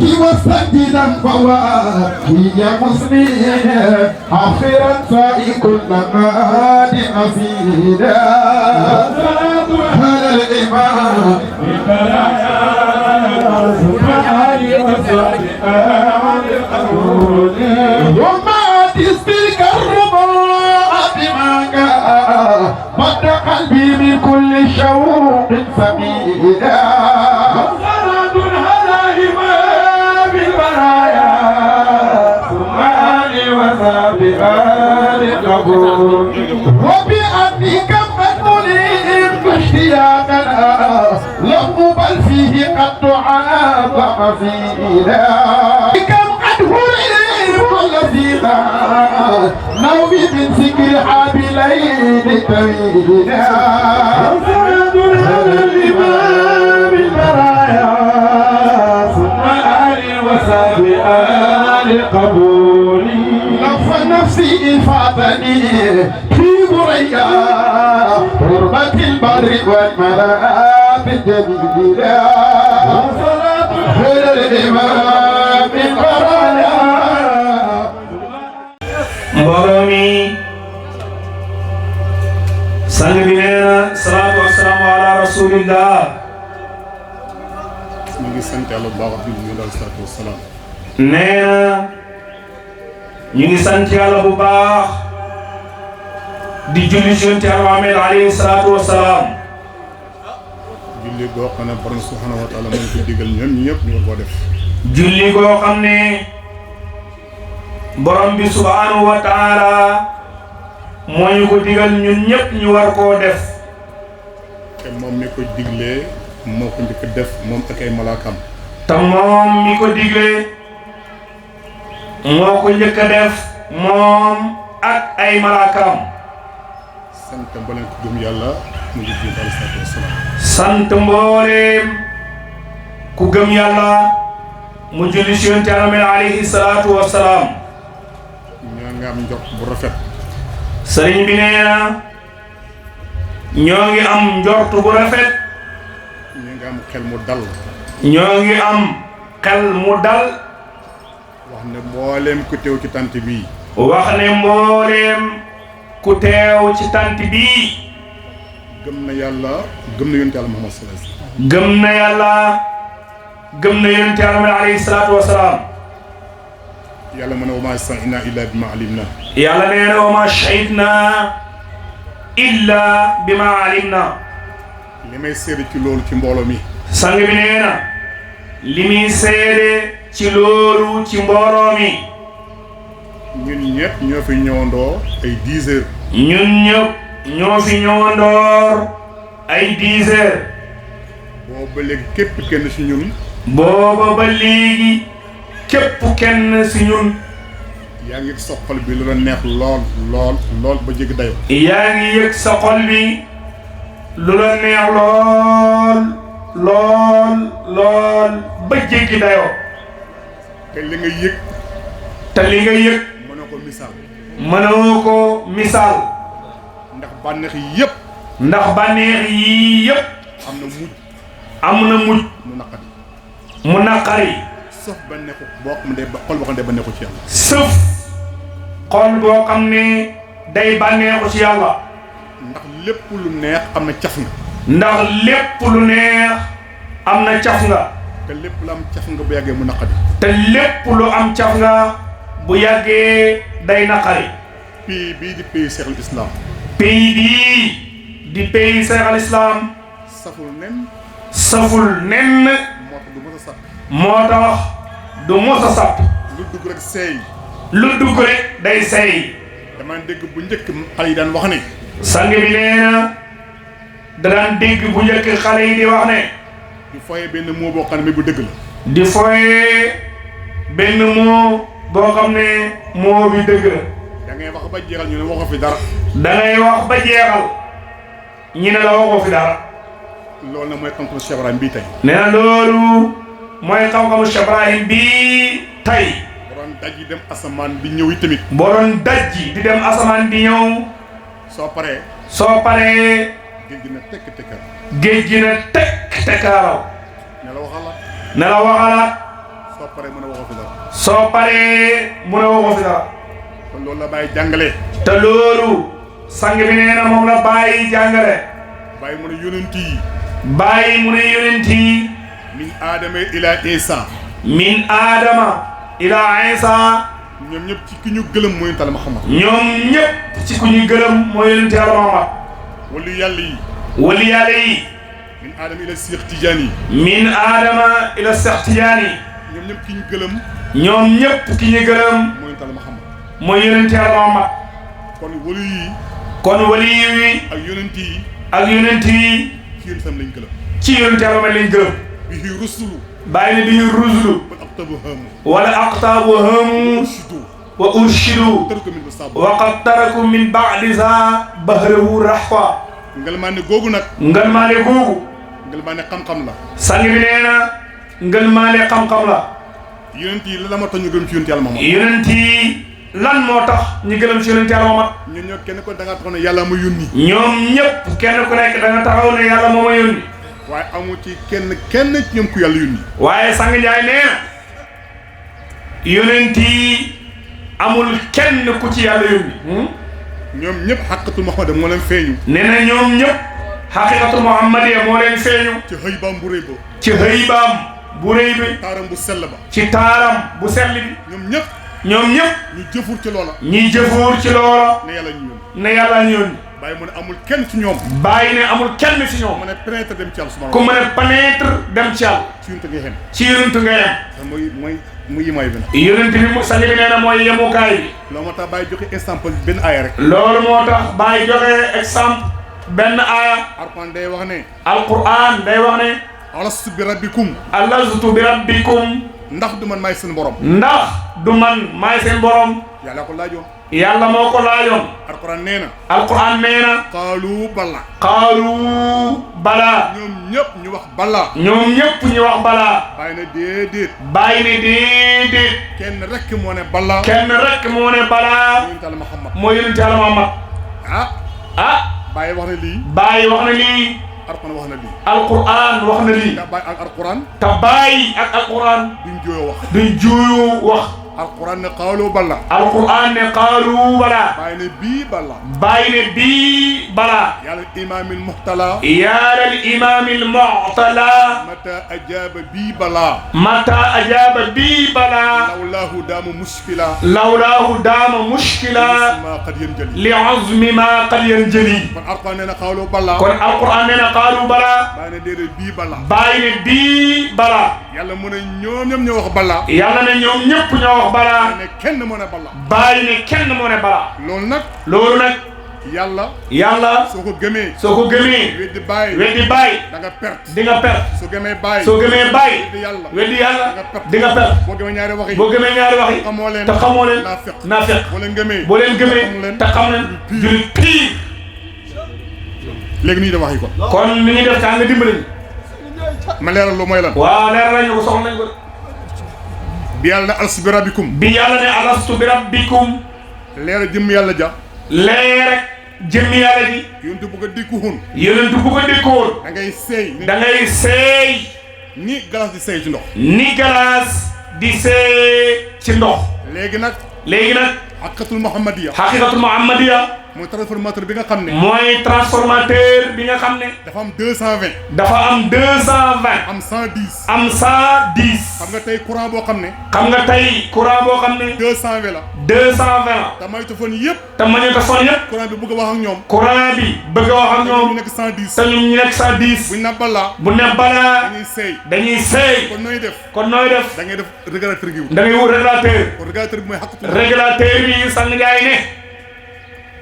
وابكي واستجدا فواكي يا مسلم اخيرا فائي كل ماد اسيدا هذا الامام بالبرايا سبحانه وتعالى وما تسبك الرباع بما مد قلبي من كل شوق سبيلا وصلاة على إمام البرايا ثم آل وصحبه آل قبول وبأني كم مليء اشتياقنا لم بل فيه قد عاظم فينا كم أدهر والذين نومي من سكر حابلين طويلا وسعد هذا الإمام البرايا ثم آل وسعد آل قبولي لف نفسي فاتني في بريا حرمة البر والملاء الجميلة وصلاة هذا الإمام البرايا مبارمي sang bi nee na salaatu wasalaamu ala rasulillah ñu ngi sant yàlla bu baax di nuyu daal salaatu wasalaam nee na ñu ngi sant yàlla bu baax di julli ci Yonent Yàlla Muhammad alayhi salaatu wasalaam julli goo xam ne borom subhanahu wa taala moo ko digal ñun ñëpp ñu ko def julli goo xam ne borom bi subhanahu wa taala moo ñu ko digal ñun ñëpp ñu war koo def te moom mi ko diglee moo ko njëkk def moom ak ay malaakam te moom mi ko diglee moo ko njëkk a def moom ak ay malaakam sant mbooleem ku gëm yàlla mu ngi jiital alayhi salaatu wasalaam sant mbooleem ku gëm yàlla mu julli ci Yonent Yàlla alayhi salaatu wasalaam ñoo ngi am njort bu rafet sëriñ bi nee na ñoo ngi am njort bu rafet ñoo ngi am xel mu dal ñoo ngi am xel mu dal wax ne mbooleem ku teew ci tant bii wax ne mbooleem ku teew ci tant bii gëm na yàlla gëm na Yonent Yàlla Muhammad sallallahu alayhi wasallam gëm na yàlla gëm na Yonent Yàlla alayhi salaatu wasalaam yàlla mu ne wa maa shahidnaa illaa bimaa alimnaa yàlla nee na wa maa shahidnaa illaa bimaa alimnaa li may seede ci loolu ci mbooloo mi sang bi nee na li muy seede ci loolu ci mbooloo mi ñun ñëpp ñoo fi ñëwandoo ay 10 heures ñun ñëpp ñoo fi ñëwandoor ay 10 heures boobu ba léegi képp kenn ci ñun booba ba léegi képp kenn ci ñun yaa ngi sa xol bi lu la neex lool lool lool ba jéggi dayo yaa ngi yëg sa xol bi lu la neex lool lool lool ba jéggi dayo te li nga yëg te li nga yëg mënoo ko misaal mënoo ko misaal ndax bànneex yëpp ndax bànneex yii yëpp am na mujj am na mujj mu naqari mu naqari sauf bànneexu boo xam ne xol boo xam ne bànneexu ci yàlla sëf xol boo xam ne day bànneexu ci yàlla ndax lépp lu neex am na caf nga ndax lépp lu neex am na caf nga te lépp lu am caf nga bu yàggee mu naqari te lépp lu am caf nga bu yàggee day naqari pays bii di pays Cheikhul Islam pays bii di pays Cheikhul Islam saful nen saful nen moo tax du mës a sàpp moo tax du mos a sàpp lu dugg rek seey lu dugg rek day seey dama dégg bu njëkk xale yi daan wax ne sang bi nee na daan dégg bu njëkk xale yi di wax ne di foyee benn moo boo xam ne bu dëgg la di foyee benn moo boo xam ne moo bi dëgg la da ngay wax ba jeexal ñu ne waxoo fi dara da ngay wax ba jeexal ñi ne la waxoo fi dara loolu nag mooy xam-xamu Cheikh Ibrahim bii tey nee na loolu mooy xam-xamu Cheikh Ibrahim bii tey borom daj yi dem asamaan di ñëw yi tamit boo doon dajji di dem asamaan di ñëw soo paree géej gi na tekk tekkar géej gi na tekk tekkaaraw ne la waxalaat ne la waxalaat soo paree mën a waxoo fi dara. soo paree mën a waxoo fi dara. kon loolu la bàyyi jàngale. te loolu sang bi nee na moom la bàyyi jàngale. bàyyi mu ne yonent yi. bàyyi mu ne yonent yi. min aadama ila Isa. min aadama ila Isa. ñoom ñëpp ci ki ñu gëlëm mooy yonent Yàlla Muhammad. ñoom ñëpp ci ku ñu gëlëm mooy yonent Yàlla Muhammad. wali yàlla yi. wali yàlla yi. min aadama ila Seex Tijaan yi. min aadama ila Seex Tijaan yi. ñoom ñëpp ki ñu gëlëm. ñoom ñëpp ki ñu gëlëm. mooy yonent Yàlla Muhammad. mooy yonent Yàlla Muhammad. kon wali yi. kon wali yi. ak yonent yi. ak yonent yi. ci yonent sam lañ gëlëm. ci yonent Yàlla Muhammad lañ gëlëm. bihi rusulu. bàyyi ne bihi rusulu. wal aqtabu hamu. wala aqtaabu hamu. urshidu. wa urshidu. taraku min basaab. wa qad taraku min ba'di za bahrahu rahwa. ngelmaane googu nag. ngelmaane googu. ngelmaane xam-xam la. sang bi nee na ngelmaane xam-xam la. yonent yi la ma tax ñu gëm ci yonent Yàlla Muhammad. yonent yi lan moo tax ñu gëlëm ci yonent Yàlla Muhammad. ñun ñoo kenn ko da nga taxaw ne yàlla ma yónni. ñoom ñëpp kenn ku nekk da nga taxaw ne yàlla moo ma yónni. waaye amu ci kenn ci ñoom ku yàlla yónni. waaye sang Njaay nee na yonent yi amul kenn ku ci yàlla yónni. ñoom ñëpp xaqiqatul Muhammad moo leen feeñu. nee na ñoom ñëpp xaqiqatul Muhammadiya moo leen feeñu. ci xëybaam bu rëy ba. ci xëybaam bu rëy bi. taaram bu sell ba. ci taaram bu sell bi. ñoom ñëpp. ñoom ñëpp. ñu jëfur ci loola. ñi jëfuur ci loola. ne yàlla ñu yónni. ne yàlla ñu yónni. bàyyi mu ne amul kenn ci ñoom. bàyyi ne amul kenn ci ñoom. mu ne pénétrer dem ci yàlla subhanahu ku mën a pénétrer dem ci yàlla. ci yonent ngay xem. ci yonent nga yem. te muy yimaay bi nag. yonent bi mu sang bi nee na mooy yemukaay bi. loolu moo tax bàyyi joxe exemple benn aaya rek. loolu moo tax bàyyi joxe exemple benn aaya. Alxuraan day wax ne. alquran day wax ne. alastu bi rabbikum. alastu bi rabbikum. ndax du man maay seen borom. ndax du man maay seen borom. yàlla ko laajoon. yàlla moo ko laajoon. Alxuraan nee na. alquran nee na. qaalu bala. qaalu bala. ñoom ñëpp ñu wax bala. ñoom ñëpp ñu wax bala. bàyyi na déedéet. bàyyi ne déedéet. kenn rek moo ne bala. kenn rek moo ne bala. yonent Yàlla Muhammad. mooy yonent Yàlla Muhammad. ah. bàyyi wax na lii. bàyyi wax na lii. Alxuraan wax na lii. alquran wax na lii. te bàyyi ak Alxuraan. te bàyyi ak alquran. duñ jooyoo wax. duñ juuyu wax. Alxuraan ne qaalu bala. alquran ne qaalu bala. bàyyi ne bii bala. bàyyi ne bii bala. yàlla imaamil muxtala. yaalal imaamil mu'tala. mata ajaaba bii bala. mata ajaaba bii bala. lawlaahu daama mushkila. lawlaahu daama mushkila. ma qad yanjali. li azmi ma qad yanjali. kon Alxuraan nee na qaalu bala. kon alquran nee na qaalu bala. bàyyi ne déedéet bii bala. bàyyi ne bii bala. yàlla mu ne ñoom ñoom ñoo wax bala. yàlla ne ñoom ñëpp ñoo wax bala. ne kenn moo ne bala. bàyyi ne kenn moo ne bala. loolu nag. loolu nag. yàlla. yàlla. soo ko gëmee. soo ko gëmee. weddi bàyyi. weddi bàyyi. da nga perte. di nga perte. soo gëmee bàyyi. soo gëmee bàyyi. weddi yàlla. weddi yàlla. da nga perte. di nga perte. boo gëmee ñaari wax yi. boo gëmee ñaari wax yi. xamoo leen. te xamoo leen. naa fekk. boo leen gëmee. boo leen gëmee. te xam leen. jullit pire. léegi nii da wax yi ko. kon ni ñuy def kaa nga dimbali ñu. ma leeral lu mooy lan. waaw leer nañu ko soxla nañ ko. bi yàlla ne alastu bi rabbikum. bi yàlla ne alastu bi rabbikum. leeral jëmm yàlla ja. leer rek jëmmi yàlla ji. yonent bu ko dikkuwoon. yonent bu ko dikkoon. da ngay seey. da ngay seey. ni galas di seey ci ndox. ni galaas di seey ci ndox. léegi nag. léegi nag. xaqiqatul muhammadiya. xaqiqatul muhammadiya. mooy transformateur bi nga xam ne. mooy transformateur bi nga xam ne. dafa am 220. dafa am 220. am 110. am 110. xam nga tey courant boo xam ne. xam nga tey courant boo xam ne. 220 la. 220 la. te magnétophone yëpp. te magnétophone yëpp. courant bi bëgg a wax ak ñoom. courant bi bëgg a wax ak ñoom. ñu nekk 110. te ñun ñu nekk 110. buñ na balaa. bu ne balaa. dañuy seey. dañuy seey. kon nooy def. kon nooy def. da ngay def régulateur gi. da ngay wut régulateur. kon régulateur bi mooy xaqiqatul. régulateur bi sang Njaay ne.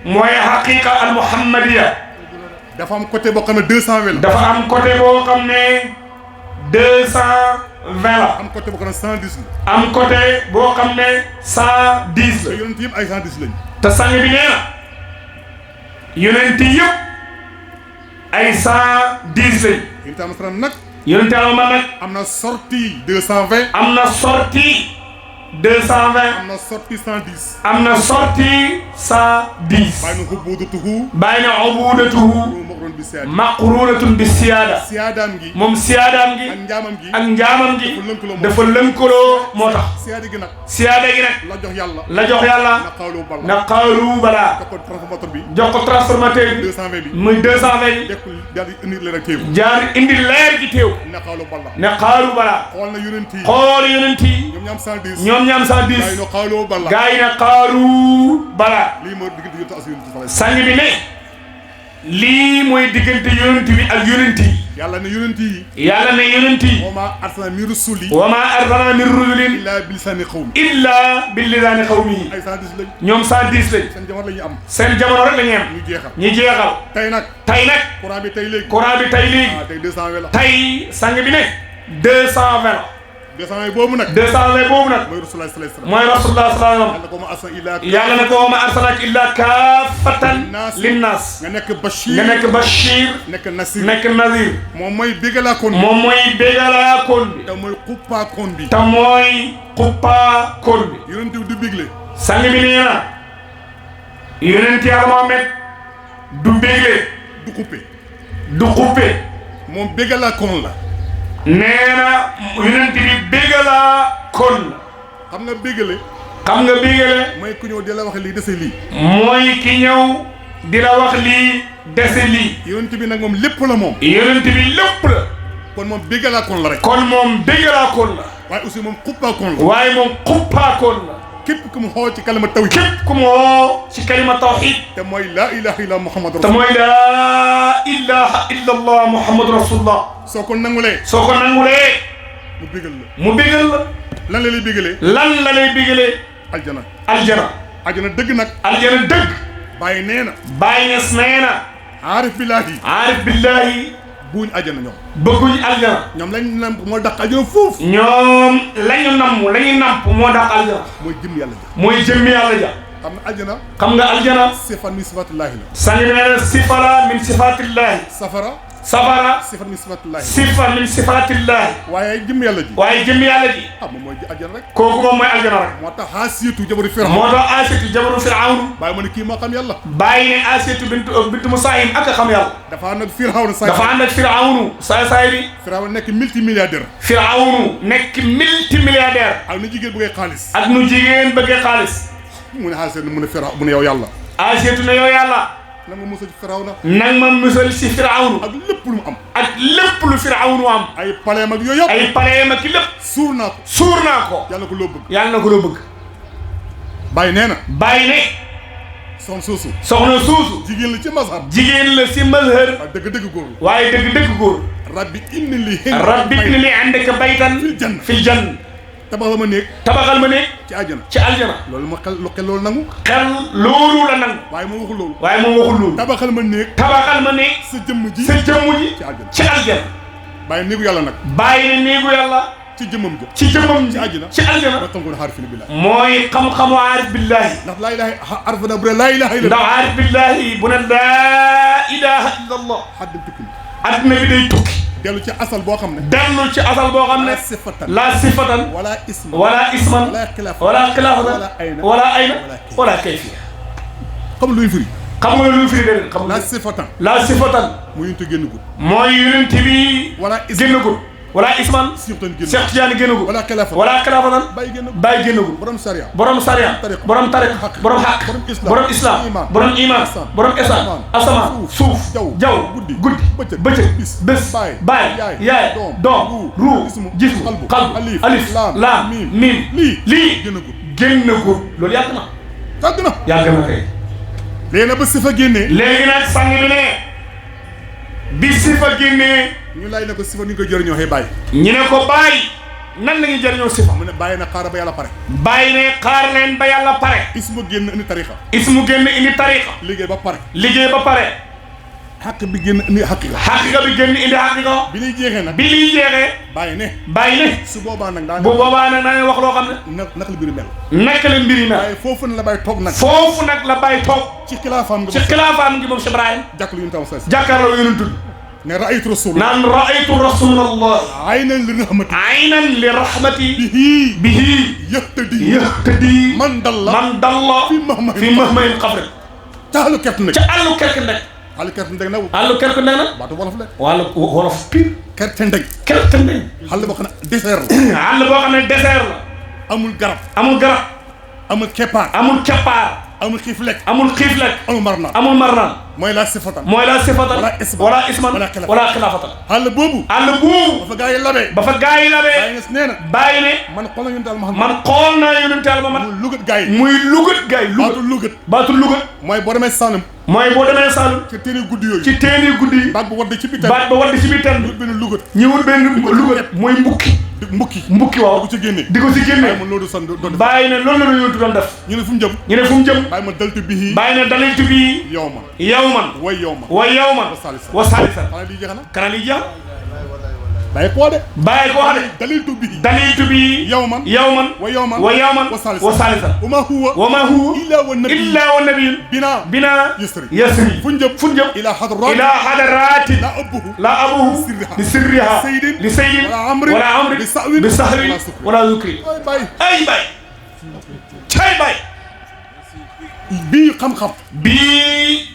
mooy xaqiqa al muhammadiya. dafa am côté boo xam ne 220 la. dafa am côté boo xam ne 220 la. am côté boo xam ne 110 la. am côté boo xam ne 110 te la. yonent yëpp ay 110 lañ. te sang bi nee na yonent yëpp ay 110 lañ. yonent am sara nag. yonent Yàlla nag am na sortie 220. am na sortie 220. am na sortie 110. am na sortie 110. bàyyi na xubuudatuhu. bàyyi na ubudatuhu. moo ko doon bi siyaada maqrunatun bi siyaada siyaadaam gi moom siyaadaam gi ak njaamam gi ak njaamam gi dafa lënkaloo moo tax siyaada gi nag siyaada gi nag la jox yàlla la jox yàlla na xaalu balaa ko transformateur bi jox ko transformateur bi 220 bi muy 220 bi dekkul daal di indi leer ak téew jaar indi leer gi téew na xaalu balla ne xaalu balaa xool na yonent yi xool yonent yi ñoom ñaam 110 ñoom ñaam 110 gaay no xaalu balla gaa yi ne xaalu balaa lii moo diggante yonent ak yonent sang bi ne lii mooy diggante yonent bi ak yonent yi yàlla ne yonent yi yàlla ne yonent yi wa maa arsalnaa min rusuli wa maa arsalnaa min rusulin illaa bi lisaani qawmi illaa bi lisaani qawmihi ay 110 lañ ñoom 110 lañ seen jamono la ñu am seen jamono rek la ñu am ñu jeexal ñu jeexal tey nag courant bi tey léegi courant bi tey léegi tey 220 la tey sang bi ne 220 la 220 boobu nag 220 boobu nag mooy rasulullah sallallahu alayhi wasallam mooy rasulullah sallallahu alayhi wasallam ko ma arsalna illaa yàlla ne ko wa ma arsalnaaka illaa kaafatan linnaas nga nekk bashir nga nekk bashir nekk nasir nekk nazir moom mooy bégalaakoon bi moom mooy bégalaakoon bi te mooy xuppaakoon bi te mooy xuppaakoon bi yonent bi du bégle sang bi nee na yonent Yàlla Muhammad du bégle du xuppe du xuppe moom bégalaakoon la nee na yonent bi bégalaakoon la xam nga bégale xam nga bégale mooy ku ñëw di la wax lii dese lii mooy ki ñëw di la wax lii dese lii yonent bi nag moom lépp la moom yonent bi lépp la kon moom bégalaakoon la rek kon moom bégalaakoon la waaye aussi moom xuppaakoon la waaye moom xuppaakoon la képp ku mu xoo ci kalima tawhid képp ku mu xoo ci kalima tawhid te mooy laa ilaha illa muhammad te mooy laa ilaha illa allah muhammadu rasulullah soo ko nangulee mu bégal la mu bégal la lan la lay bégalee lan la lay bégalee aljana aljana dëgg nag aljana dëgg bàyyi nee na bàyyi nes nee na aarif billahi buuñ aljana ñoom bëgguñ aljana ñoom lañ namp moo dàq aljana foofu ñoom lañu namp moo dàq aljana mooy jëm yàlla ja mooy jëmmi yàlla ja xam nga aljana xam nga aljana sifat min sifatillahi la sangi nee na sifala min sifatillahi safara sifat min sifatillahi waaye jëm yàlla ji moom mooy aljana rek kooku moom mooy aljana rek moo tax Asiyatu jabaru Firawna bàyyi ma ne kii maa xam yàlla bàyyi ne Asiyatu bintu Musaayim ak a xam yàlla dafa ànd ak Firawna saay bi Firawna nekk multimilliardaire ak nu jigéen bëggee xaalis mu ne Asiyatu mu ne yow yàlla Asiyatu ne yow yàlla nang ma musal ci Firawna nang ma musal ci Firawna ak lépp lu mu am ak lépp lu Firawna am ay paleem ak yooyu yëpp ay paleem ak lépp suur naa ko yàlla na ko loo bëgg bàyyi nee na soxna suusu jigéen la ci mazhab dëgg góor waaye dëgg góor rabbi inni li indaka baytan fil janna tabaxal ma néeg ci aljana loolu ma xel loolu nangu loolu la nangu waaye moom waxul loolu tabaxal ma néeg sa jëmm ji ci aljana bàyyi néegu yàlla nag bàyyi ne néegu yàlla ci jëmmam ci aljana mooy xam-xamu aarif billahi mooy xam-xamu aarif billahi ndax laa ilaha arif na bu ne laa ilaha illa ndax aarif billahi bu ne laa ilaha illa allah adduna bi day tukki dellu ci asal boo xam ne la sifatan wala isman wala xilaafatan wala ayna wala kayfiya xam luy firi xam nga luy firi de xam la sifatan mooy yonent bi génnagul wala isman Cheikh Tidiane génnagul wala xilaafatan bàyyi génnagul borom sariya borom tariq borom xaq borom islam borom iman borom ihsaan asamaan suuf jaww guddi bëccëg bés baay yaay doom ruu jismu qalbu alif laam miim lii génnagul loolu yàgg na kay léegi nag ba sifa génnee léegi nag sang bi ne bi sifa génnee ñu laaj ne ko sifa ni ñu koy jëriñoo xëy bàyyi ñu ne ko bàyyi nan la ñuy jëriñoo sifa mu ne bàyyi na xaar ba yàlla pare leen ba yàlla pare ismu génn indi tariqa liggéey ba pare xaq bi génn indi xaqiqa bi liy jeexee bàyyi ne su boobaa nag daa wax loo xam ne naka la mbiri mel waaye foofu nag la bàyyi toog ci xilaafaam gi moom Cheikh Ibrahim jàkkaarloo yonent ne raaytu rasulullah aynan li rahmati bihi yahtadi man dalla fi mahmayin qabri ca àllu kert nag àll kerte ndeg na àll kerte ndeg na baatu wolof la wàllu wolof pire kerte ndeg àll boo xam ne désert la àll boo xam ne désert la amul garab amul keppaar amul xiif lekk amul mar naan mooy la sifatan wala isman wala xilaafatan àll boobu ba fa gaa yi labee bàyyi nes nee na bàyyi ne man xool naa yonent Yàlla Muhammad muy lugat gaa yi baatu lugat mooy boo demee Saalum ci teeni guddi yi baat ba wadd ci biir teen bi benn lugat mooy mbukki waaw di ko ci génne bàyyi ne loolu la yonent doon def ñu ne fu mu jëm bàyyi ma daltu bii yawman wa yawman wa salisan kana li jeex bàyyi ko de daliltu bii yawman wa yawman wa salisan wa ma huwa illa wa nabiyyun bina yasri fu ñu jëm ila hadratin la abuhu li sirriha li sayyidin wala amri bi sahwi wala zukri ay bay cay bay bii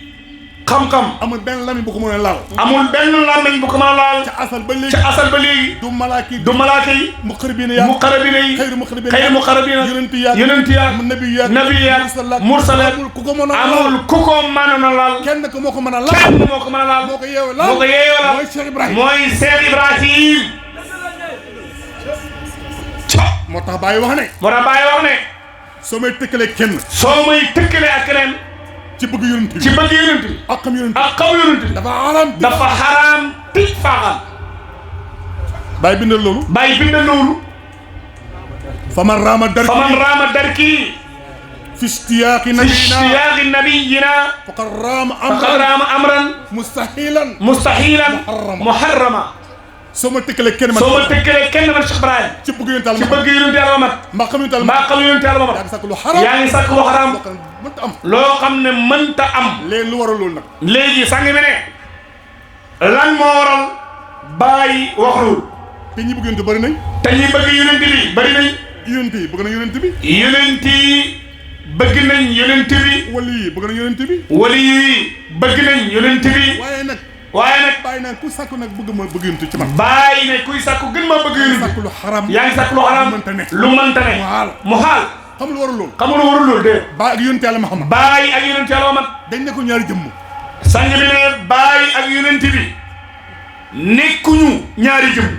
xam-xam amul benn lamiñ bu ko mën a laal ca asal ba léegi du malaaka yi muqarrabina yi xayru muqarrabina yonent ya nabi ya mursala amul ku ko mën a laal kenn moo ko mën a laal moo ko yeewe laal mooy Cheikh Ibrahim moo tax Baye wax ne soo may tëkkale ak keneen ci bëgg yonent bi ak xam yonent bi dafa xaraam tij faaxal Baye bindal loolu faman raama darki fi ishtiyaaqi nabiyina faqad raama amran mustahilan muharrama soo ma tëkkalee kenn man Cheikh Ibrahim ci bëgg yonent Yàlla mat mbaa xam yonent Yàlla mat yaa ngi sàkk lu xaraam loo xam ne mënta am léegi lu waral loolu nag léegi sang bi ne lan moo waral bàyyi wax loolu te ñi bëgg yonent bari nañ yonent yi bëgg nañ yonent bi wali yi bëgg nañ yonent bi waaye nag bàyyi nag ku sàkku nag bëgg ma bëgg yonent ci man bàyyi ne kuy sàkku gën ma bëgg yonent sàkku lu xaram yaa ngi sàkku lu xaram lu mënta ne mu xaal xamul warul loolu de bàyyi ak yonent Yàlla Muhammad dañ ne ko ñaari jëmm sang bi ne bàyyi ak yonent bi nekkuñu ñaari jëmm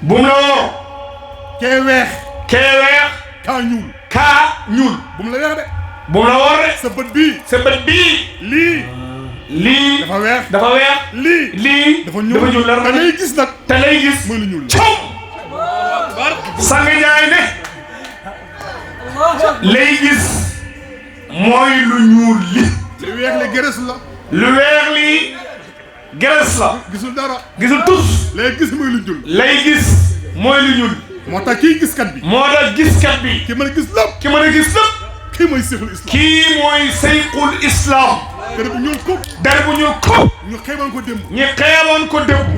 bu mu la war kee weex kaa ñuul bu mu la weex de bu mu la war de sa bët bii lii dafa weex lii dafa ñuul te lay gis mooy lu ñuul sang Njaay ne lay gis mooy lu ñuul lu weex li geres la gisul tus lay gis mooy lu ñuul moo tax giskat bi ki mën a gis lépp kii mooy seyxul islam der bu ñuul ko ñu xeeboon ko démb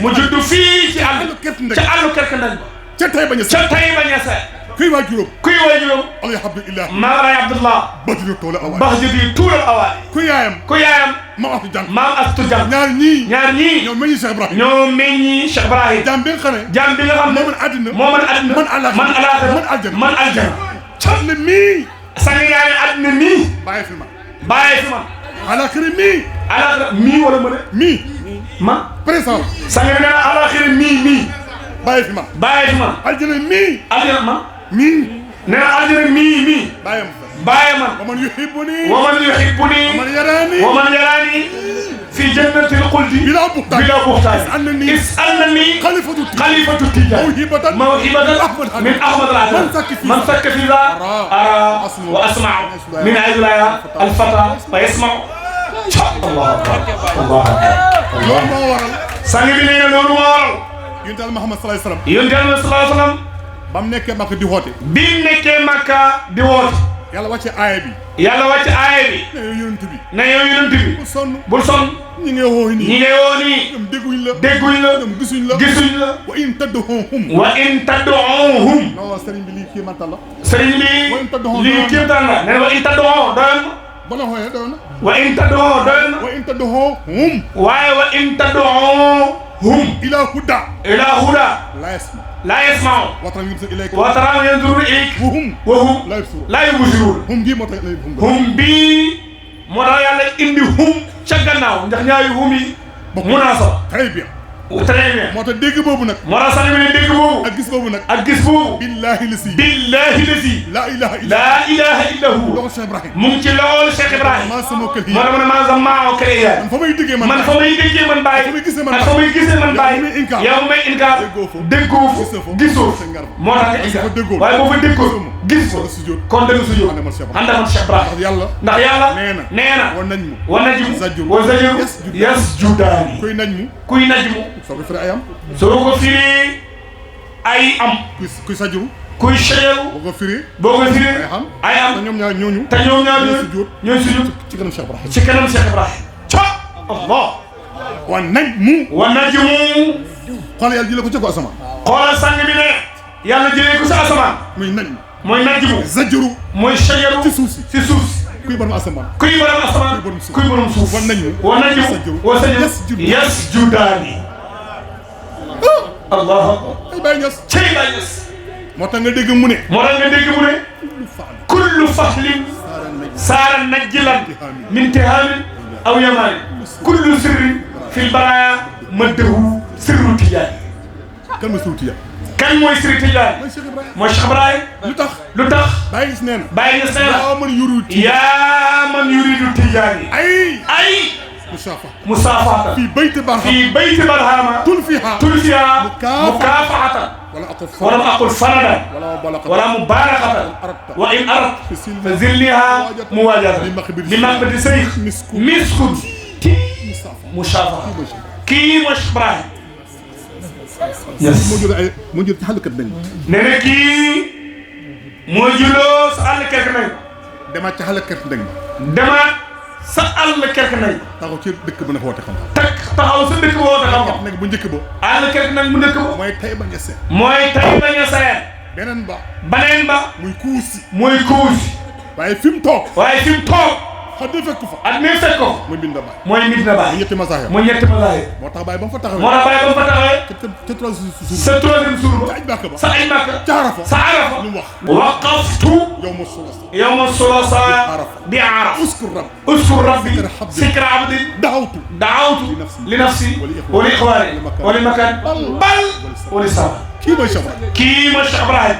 mu judd fii ci àllu Kerkendang ca Taïba Niassène kuy waajuram Mawlaay Abdullah Bahjati tuulal awaay ku yaayam maam Astu Jang ñaar ñii ñoo meññi Cheikh Ibrahim jaam bi nga xam ne moo mën àddina man alaaxira man aljana ne mii sang yaay àddina mii bàyyi fi man alaaxira mii wala ma ne ma présent sang bi nee na alaaxira mii bàyyi fi man aljana mii nee na aljana mii bàyyi man wa man yuhibbuni wa man yarani fi jannatil khuldi bila buhtan is'alni khalifatu tijaan mawhibatan min ahmad man sakka fi za ara wa asma'u min ajlaya al fata fa yasma'u Allah sang bi nee na loolu moo waral yonent Yàlla Muhammad sallallahu alayhi wasallam ba mu nekkee Makka di woote yàlla wàcce aaya bi ne yow yonent bi bul sonn ñi ngay woo nii ñoom dégguñ la ñoom gisuñ la wa in tad'uuhum non sëriñ bi lii kéemantal la nee na wa in tad'uuhum doyal ba la xooyee doy na. wa in tad'u doy na. wa in tad'u hum. waaye wa in tad'u hum. ila huda. ila huda. la yasma'u. wa taraa yanzuru ilayk. wa hum la yubsirun. hum bii moo tax hum bii moo tax yàlla indi hum ca gannaaw ndax ñaari hum yi. munaasaba. très bien. très bien. moo tax dégg boobu nag. moo tax sax ñu ne dégg boobu. ak gis boobu nag. ak gis boobu. billahi lasi. billahi lasi. laa ilaha illa hu. loxo Cheikh Ibrahim. mu ngi ci loolu Cheikh Ibrahim. maa sama kër yi. moo tax ma ne maa sama maa kër yi. man fa may déggee man. man fa may déggee man bàyyi. fa may gisee man ak fa may gisee man bàyyi. yow may inkaar. déggoo fa gisoo moo tax nga inkaar. waaye boo fa déggoo gis ko kon da nga sujjóot. ànd ak Cheikh Ibrahim. ndax yàlla nee na. wa najmu wa zajru yasjudaani. kuy najmu. soo ko firi ay am. soo ko firi ay am. kuy sajuru. kuy sajaru. boo ko firi. ay am. te ñoom ñaar ñooñu. ñooy sujjóot. ci kanam Cheikh Ibrahim. ci kanam Cheikh Ibrahim. Allah. wa najmu. xoolal yàlla jëlee ko ca ko asamaan. xoolal sang bi ne. yàlla jëlee ko sa asamaan. mooy najmu. zajuru. mooy sajaru. ci suuf si. kuy borom asamaan. kuy borom suuf. wa najmu. wa sajru yasjudaani. Allah. ay Baye Niass. cey Baye Niass. moo tax nga dégg mu ne. kullu fahlin saara najlan min tihamin aw yamani kullu sirrin fil baraya maddahu sirru tijaani. kan mooy sirru tijaani. kan mooy sirru tijaani. mooy Cheikh Ibrahim. lu tax. Baye Niass nee na. yaa man yuridu tijaani. ay. musaafaatan. fii bayti barhama. tulfiha mukaafahatan. ولم أقل فندا ولا مبالغة وإن أردت فزلنيها مواجهة لمقبض سيخ مسكن مشافهة kii mooy Cheikh Ibrahim. moo jël ci xàll kat nañ. nee na kii moo julloo sa àll kerk nañ. demaat ci xàll kat nañ. demaat sa àll kerk nañ. taxaw ci dëkk ba na fa woote xam. taxaw sa dëkk ba woote xam. nekk bu njëkk ba. àll kerk nañ bu njëkk ba. mooy Taïba Niassène. beneen ba. muy kuusi. waaye fi mu toog. xam ne fekk fa. at mi fekk ko. mooy Medina Baye. mooy ñetti masaahib. moo tax Baye ba mu fa taxawee. ca troisième jour ba. sa aj Makka. ca Arafa. lu mu wax. waqaftu. yawma sulasa. bi Arafa. uskur rabbi. sikra abdin. daawtu. li nafsi. wa li ixwaani. wa li makan. bal. wa li sama. kii mooy Cheikh Ibrahim.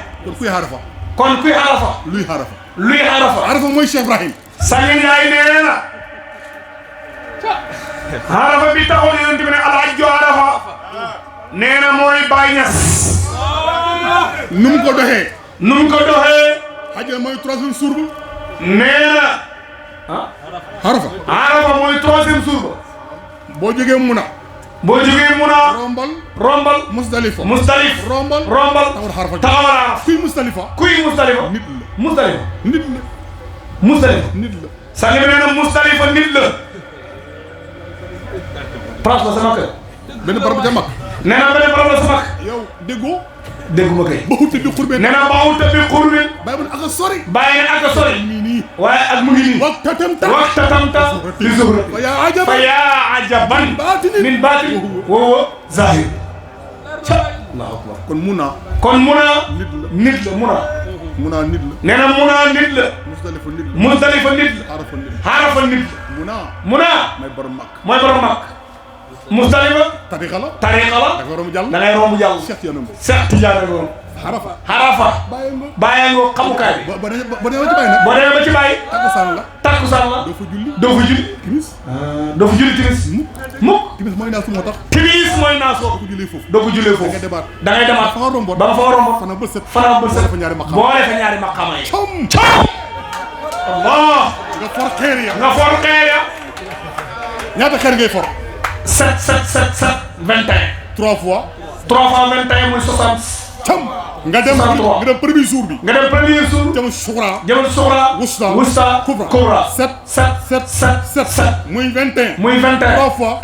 kon kuy Arafa. luy Arafa. Arafa mooy Cheikh Ibrahim. Sange Njaay nee na Arafa bi taxoon yonent bi ne alhajju Arafa nee na mooy Baye Niass. nu mu ko doxee. xajja mooy troisième jour ba. nee na Arafa mooy troisième jour ba. boo jógee Muna. rombal Musdalifa. rombal taxawal Arafa. kuy Musdalifa. nit la. sang bi nee na Musdalifa nit la. place la sama kër. benn barab ca mag. nee na benn barab la sama kër. yow dégguma kay. baxute bi xurbeen. nee na baxute bi xurbeen. bàyyi ma ne ak a sori. waaye ak mu ngi nii. waxtatamta li zuhra. fa yaa ajaban. min baatin wa huwa zahir. Allahu akbar. kon Muna. nit la Muna nit la. nee na Muna nit la. Musdalifa nit la. Arafa nit la. Muna. mooy borom mag. Musdalifa. tariqa la. da ngay romb jàll. Cheikh Tidiane ngoon. Arafa. bàyyi nga xamukaay bi. boo demee ba ci Baye. takkusaan la. doo fa julli. timis. mukk. timis mooy naas moo tax. doo ko jullee foofu. da ngay demaat ba nga fa romboon. fanaan bët set. boo defee ñaari maqaama yi. Allah. nga for xeer ya. ñaata xeer ngay for. 7 21. 3 fois 21 mooy 60. nga dem premier jour bi. jamono suxra. wusta kubra. 7 muy 21. 3 fois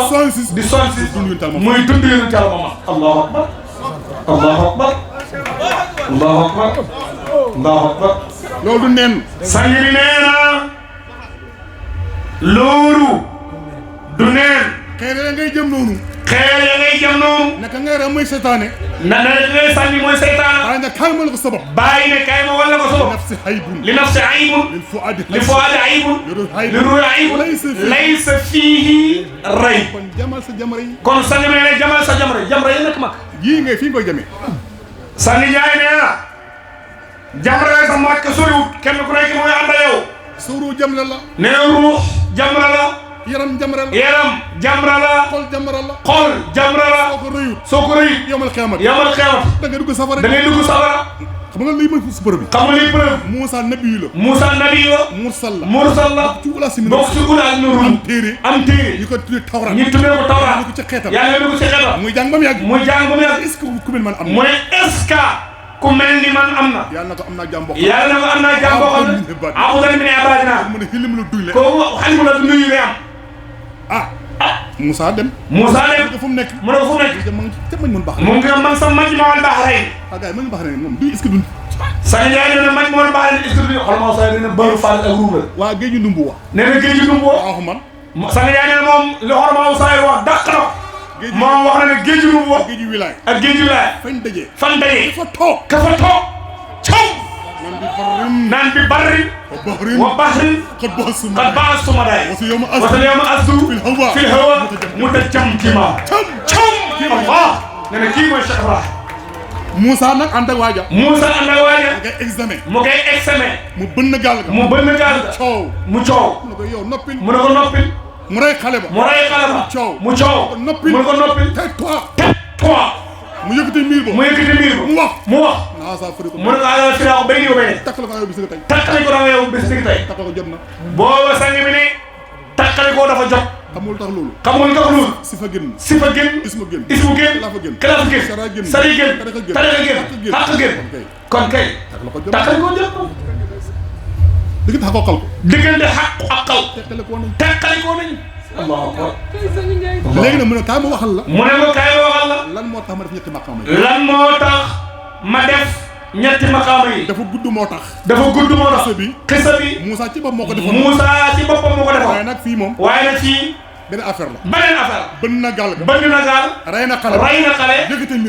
66 di 66. muy dund yonent Yàlla Muhammad. Allahu akbar. loolu du neen. sang bi nee na loolu du neen xeer ya ngay jëm noonu xeer ya ngay jëm noonu naka ngay ram mooy seytaane na ngay sànni mooy seytaane bàyyi na kaay ma la ko sabab bàyyi ne kaay ma wala ko sabab nafsi haybun li nafsi aybun li fuaadi aybun li ruuhi aybun laysa fiihi rayb kon jamal sa jamra yi kon sànni bi ne jamal sa jamra yi nekk mag yii ngay fii nga koy jamee sànni jaay nee na jamra sa màkk soriwut kenn ku nekk mooy ànd ak yow suuru jamra la nee ruux jamra la yaram jamra la yaram jamra la xol jamra la xol jamra la soo ko rëyut soo ko rëyut yomal xiyaamat da ngay dugg safara da ngay dugg safara xam nga lii mooy si preuve bi xam nga lii preuve Moussa nabi la Moussa nabi la mursal la ci wala si bokk ci ulaal nurul am téere ñu ko tuddee tawraat ñu tuddee ko tawraat ñu ko ci xeetam yàlla dugg ci xeetam muy jàng ba mu yàgg est-ce que ku mel man am na mu ne est-ce que ku mel ni man am na yàlla na ko am naa jàmm bokk yàlla na ko am naa jàmm boo xam ne abudan min ibadina mu ne xilim la duy le ko xalimu la du nuyu ngay am Moussa dem mu ne fu mu nekk mu ne ko fu mu nekk ma ngi ca mañ mën baax mu ngi man sa maj ma wal baax rey gars yi mañ baax rey moom du est-ce que duñ Sane Ndiaye nee na maj ma wal baax rey est-ce que duñ xool moo sa nee na bëru Fall ak ruubal waa géeju ndumbu wa nee na géeju ndumbu wa waaw man Sane Ndiaye nee na moom li xormaa saa yi wax dàq na moom wax na ne géeju ndumbu wa géeju wilaay ak géeju wilaay fan dajee ka fa toog caw naan bi barrin wa bahrin qad ba'astum day wasa yawma asdu fil hawa mutajamkima cam Allah nee na kii mooy Cheikh Ibrahima Moussa nag ànd ak waaja mu koy examen mu bënn gaal ga mu coow mu ne ko yow noppil mu ne ko noppil mu rey xale ba mu coow noppil mu ne ko noppil tais-toi mu yëkkati miir ba mu wax naa saa fëri ko mu ne ko ala fira ko bay ni ko bay takkale ko yow bis nga tey takkale ko dafa yow bis ni tey takkale ko jot na booba sang bi ne takkale ko dafa jot xamul tax loolu si fa génn ismu génn kalaafa génn sari génn tarixa génn xaq génn kon kay takkale ko jot diggante xaq ko diggante xaq ak xal takkale ko nañ Allahu akbar léegi nag mu ne kaay ma waxal la lan moo tax ma def ñetti maqaama yi lan moo tax ma def ñetti maqaama yi dafa gudd moo tax xisa bi Moussa ci boppam moo ko defoon waaye nag fii moom benn affaire la bënn na gaal rey na xale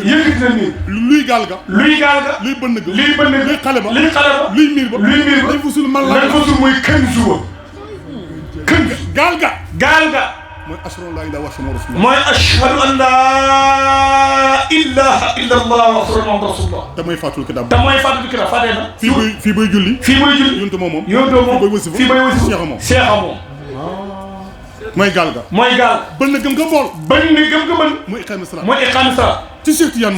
yëkkati na miir luy gaal ga luy bënn ga luy xale ba luy miir ba luy fusul man la muy kën suba gaal ga mooy ashhadu an laa ilaaha illallah wa ashhadu anna muhammadan rasulullah damay fàttali kitaab fàttee na fii bay julli yontu moom fii bay wasifa Cheikh moom mooy gaal bënn gëm nga bool mooy iqaami salaat ci Cheikh Tidiane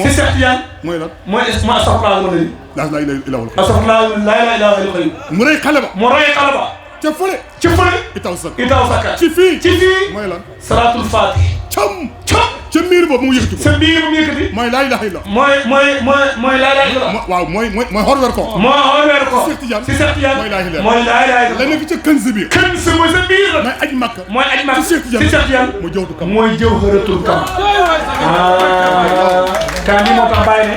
mooy lan mooy astaghfirullah laa ilaaha illallah mu rey xale ba ca fële itaw sakka ci fii mooy lan salaatul faatih ca miir boobu mu yëkkati mooy laa ilaaha illa mooy laa ilaaha illa waaw mooy xor weer ko si Cheikh Tidiane mooy laa ilaaha illa la nekk ca këns bi mooy sa biir la mooy aj makka si Cheikh Tidiane mooy jawharatul kamal kaa ni moo tax bàyyi ne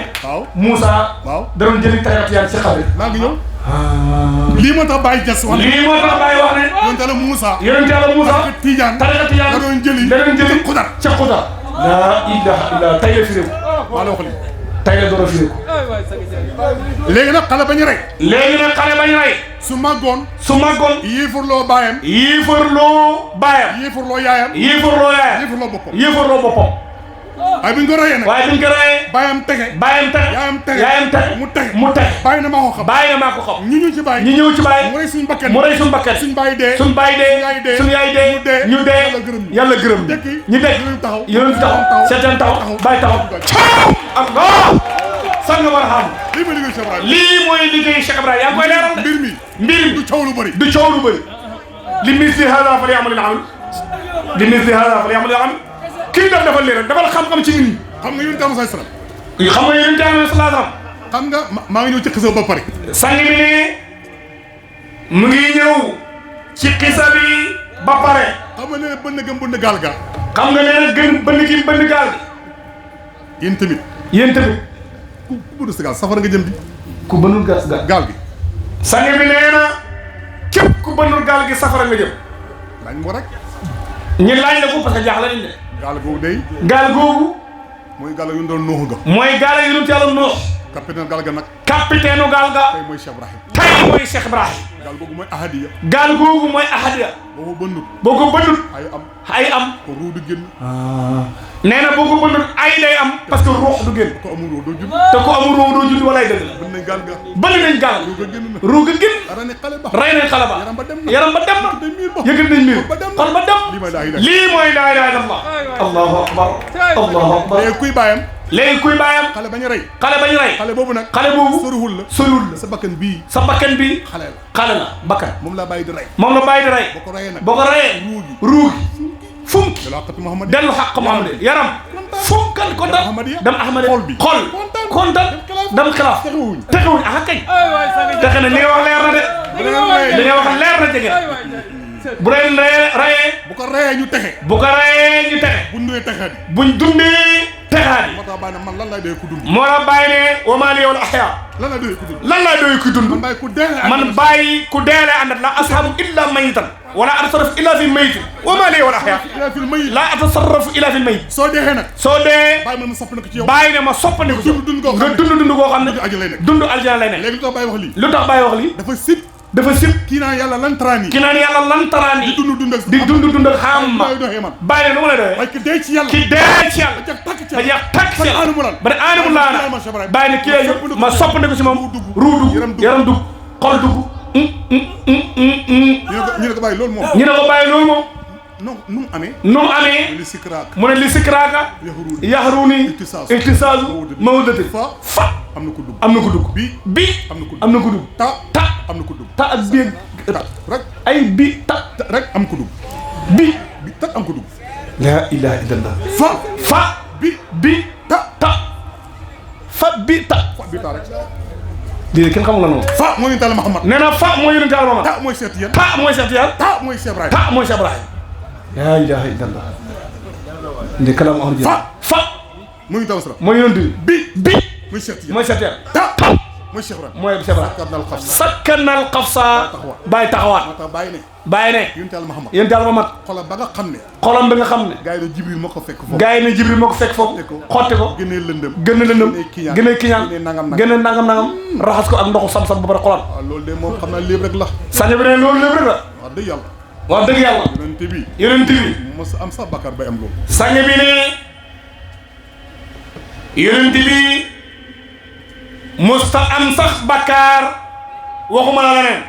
Moussa da doon jëli tariqa Tijaan si xabri maa ngi ñëw lii moo tax Baye Niass wax ne yonent Yàlla Moussa tariqa Tijaan da doon jëli ca Xudar laa ilaaha illa tey la fi réew maa la wax li tey la door a fi réew léegi nag xale bañ rey su màggoon yéefarloo baayam yéefarloo yaayam yéefarloo boppam waaye bi ñu ko reyee nag baayam tege yaayam tege mu tege bàyyi na maa ko xam ñu ñëw ci bàyyi mu rey suñu bakkan suñu bàyyi dee suñu yaay dee ñu dee yàlla gërëm ñu dekk yéen taxaw seetaan taxaw bàyyi taxaw Allah sang war a xam lii mooy liggéey Cheikh Ibrahima yaa ngi koy leeral mbir mi du coow lu bëri li misli hada fal ya'mal al-amal kii dafa leeral dafa xam-xam ci nit ñi xam nga yonent Yàlla sallallahu alayhi wasallam xam nga maa ngi ñëw ci xisa ba pare sang bi ne mu ngi ñëw ci xisa bi ba pare xam nga nee na bënn gaal ga xam nga nee na bënn gaal gi yéen tamit ku bënn sa gaal safara nga jëm di ku bënnul gaal gi sang bi nee na képp ku bënnul gaal gi safara nga jëm laaj moo rek ñu laaj la ko parce que jaaxle nañ de gaal googu day gaal googu mooy gaal yu doon nooxu ga mooy gaal yu ñu yàlla noox capitaine gaal ga nag capitaine gaal ga tey mooy Cheikh Ibrahim tey mooy Cheikh Ibrahim gaal googu mooy ahadiya gaal googu mooy ahadiya boo ko bëndut ay am ko ruu du génn nee na boo ko bëndut ay day am parce que ruux du génn ko amul ruu doo judd te ko amul ruux doo judd walaay dëgg la bënn nañ gaal ga bënn nañ gaal ruu ga génn rey nañ xale ba yaram ba dem na yëgal nañ miir xol ba dem lii mooy laa ilaaha illallah allahu akbar allahu akbar léegi kuy bàyyam xale bañu rey xale boobu nag soriwul la sa bakkan bii xale la bakkan moom la bàyyi di rey boo ko reyee ruugi funki dellu xaq Muhammad yaram funkal ko dam Ahmad xol kontaan dam xilaaf texewuñ aha kañ texe na li nga wax leer na de li nga wax leer na jege bu leen reyee bu ko reyee ñu texe buñ dundee texaadi moo tax bàyyi ne man lan laay doy ku dund moo la bàyyi ne wa maa liya wal ahyaa lan laay doy ku dund man bàyyi ku deele àndat la ashaabu illa mayitan wala atasarrafu illa fi mayitin wa maa liya wal ahyaa la atasarrafu illa fi mayit soo dee bàyyi ma soppandiku ci yow bàyyi ne ma soppandiku ci yow nga dund koo xam ne dund aljana lay ne léegi lu tax bàyyi wax lii dafa sib kii naan yàlla lan taraan yi di dund ak xam ma bàyyi ne nu mu lay doyee waaye ki dee ci yàlla ba jeex takk ci yàlla ba ne aanimu laa na bàyyi ne kii ma soppandiku si moom ruu dugg yaram dugg xol dugg ñu ne ko bàyyi loolu moom nu mu amee mu ne li sikraaka yaxruni ihtisaasu mawdati fa am na ko dugg bi am na ko dugg ta am na ko dugg ta ak biir rek ay bi ta rek am ko dugg bi ta am ko dugg la ilaha illallah fa bi ta fa bi ta rek lii kenn xamul la noonu fa mooy yonent Yàlla Muhammad nee na fa mooy yonent Yàlla Muhammad ta mooy Cheikh Tidiane ta mooy Cheikh Ibrahim la ilaha illallah ndi kalam am fa mooy yonent bi mooy Cheikh Tidiane ta mooy Cheikh Ibrahim mooy Cheikh Ibrahim sakkanal xafsa bàyyi taxawaat bàyyi ne yonent Yàlla Muhammad xolam ba nga xam ne gaa yi ne Jibril moo ko fekk foofu xotti ko gën a lëndëm gën a kiñaan gën a nangam raxas ko ak ndoxu sam-sam ba pare xolam loolu de moom xam naa léeb rek la sañ bi ne loolu léeb rek la wax dëgg yàlla yonent bi mos am sax bakkaar bay am loolu sañ bi ne yonent bi musta am sax bakkaar waxuma la leneen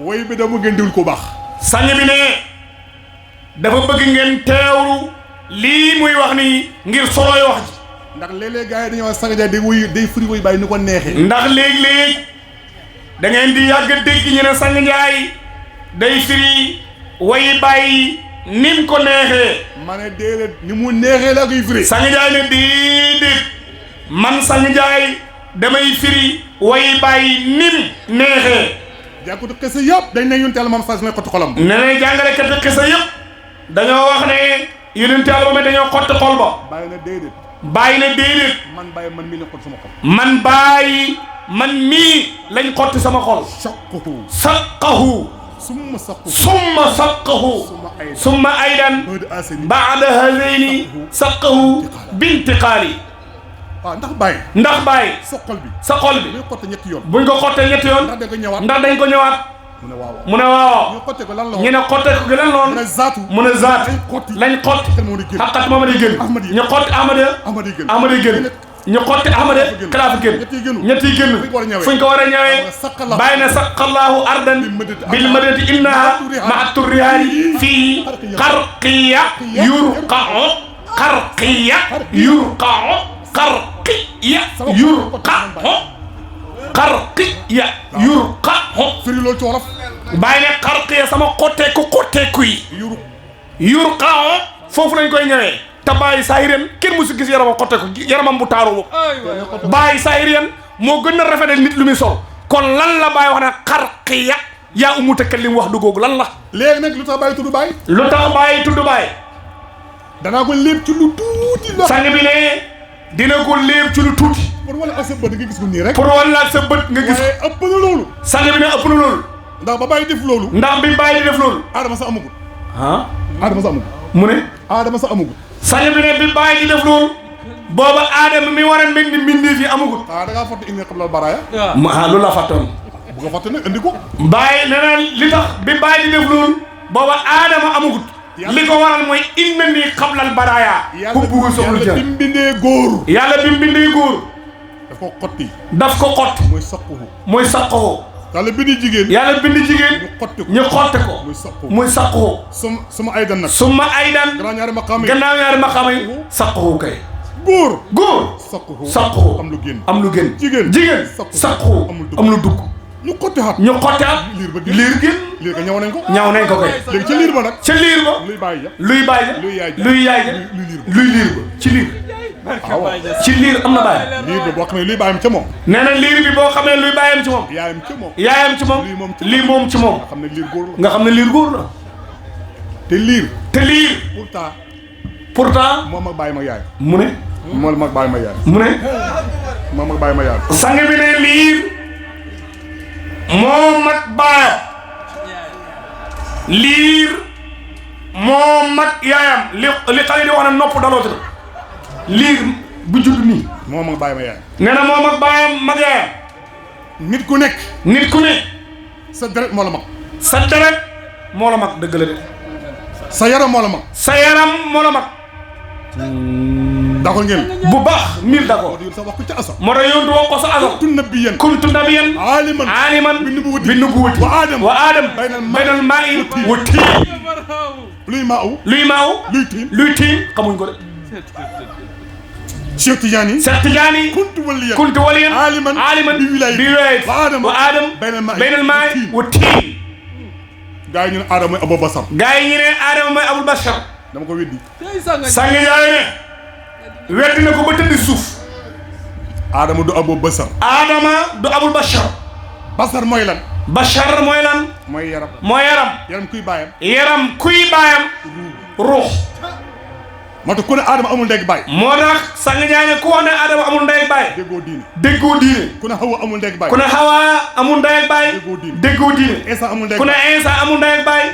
woy bi dama ngeen diwul ko baax sañ bi ne dafa bëgg ngeen teewlu lii muy wax ni ngir soloy wax ji ndax léeg-léeg gars yi dañoo wax Sang Jaay day firi woy bàyyi ni ko neexee ndax léeg-léeg da ngeen di yàgg dégg ñu ne Sang Jaay day firi woy bàyyi nim ko neexee ma ne déedéet ni mu neexee la koy firi Sang Jaay ne déedéet man Sang Jaay damay firi way bàyyi nim neexee jàkkatu xisa yëpp dañ ne yonent Yàlla moom sas na xotti xolam ne ne jàngalekat xisa yëpp dañoo wax ne yonent Yàlla moom dañoo xotti xol ba bàyyi na déedéet man bàyyi man mii lañ xotti sama xol man bàyyi man mii lañ xotti sama xol saqahu summa saqahu summa aydan baada hazayni saqahu bintiqaali waaw ndax bàyyi sa xol bi buñ ko xottee ñetti yoon ndax dañ ko ñëwaat mu ne waaw ñu ne xotte ko gi lan loon mu ne zaat lañ xotti xaqat mooma day génn ñu xotti ahmada génn ñu xotti ahmada xilaafa génn ñetti génn fuñ ko war a ñëwee bàyyi ne saqallahu ardan bil madati innaha maa turrihaani fii xarqiya yurqa'u xarqiya yurqa'u xarqiya yurqa'u firi loolu ci wolof bàyyi ne xarqiya sama xotteeku yi yurqa'u foofu lañ koy ñëwee te bàyyi saahiren kenn musu gis yaramam xotteeku yaramam bu taaru boobu bàyyi saahiren moo gën a rafetal nit lu muy sol kon lan la bàyyi wax ne xarqiya yaa umu takallim wax du googu lan la léegi nag lu tax bàyyi tudd bàyyi danaa ko lépp ci lu tuuti sang bi ne dina ko léeb ci lu tuuti pour wala ak sa bët nga gis ko nii rek pour wala ak sa bët nga gis ko ëpp na loolu sang bi ne ëpp na loolu ndax ba bàyyi def loolu ndax bi bàyyi di def loolu Adama sax amagul ah Adama sa amugul mu ne Adama sa amugul sang bi ne bi bàyyi di def loolu booba Adama mi war a mbindi fi amugul da ngaa fàtte inni qabla baraya loolu la fàttoon bu nga fàtte ne indi ko bàyyi nee na li tax bi bàyyi di def loolu booba Adama amugut li ko waral mooy innani qablal baraaya ku bugg soxlu yàlla bi mu bindee góor yàlla bi mu bindee góor daf ko xotti daf ko xott mooy saqoo yàlla bindi jigéen ñu xotti ko muy saqoo suma aydan nag suma aydan gannaaw ñaari maqaama yi saqoo kay góor saqoo am lu génn jigéen saqoo am lu dugg ñu xottiwaat liir ga ñaw nañ ko kay léegi ca liir ba nag luy yaay ja luy liir ba ci liir ci liir am na bàyyi liir bi boo xamee luy bàyyam ca moom nee na liir bi boo xamee luy bàyyam ci moom yaayam ci moom lii moom ci moom nga xam ne liir góor la te liir pourtant moom ak bàyyi ma yaay mu ne moom ak bàyyi ma yaay moom ak bàyyi ma yaay sang bi ne liir moom ak baayam liir moom ak yaayam li xale di wax ne nopp daloote liir bu judd nii moom ak bàyyi ma yaay nee na moom ak baayam mag yaayam nit ku nekk sa deret moo la mag dëgg la de sa yaram moo la mag d'accord ngeen bu baax mil d'accord sa wax ko ca asam moo tax yow wax ko sa asam kuntu nabiyan aliman bi nubuwati wa adam baynal maa'i wa tiin luy maaw luy tiin xamuñ ko de Cheikh Tidiane kuntu waliyan aliman bi wilayati wa adam baynal maa'i wa tiin gaa yi ñu ne Adama mooy Abou Bashar dama ko weddi sang yaay ne weddi na ko ba tëdd suuf Adama du Abou Bashar Bashar mooy lan mooy yaram kuy baayam ruux moo tax ku ne Adama amul ndey ak baay moo tax sang yaay ne ku wax ne Adama amul ndey ak baay déggoo diine ku ne Hawa amul ndey ak baay déggoo diine ku ne Isa amul ndey ak baay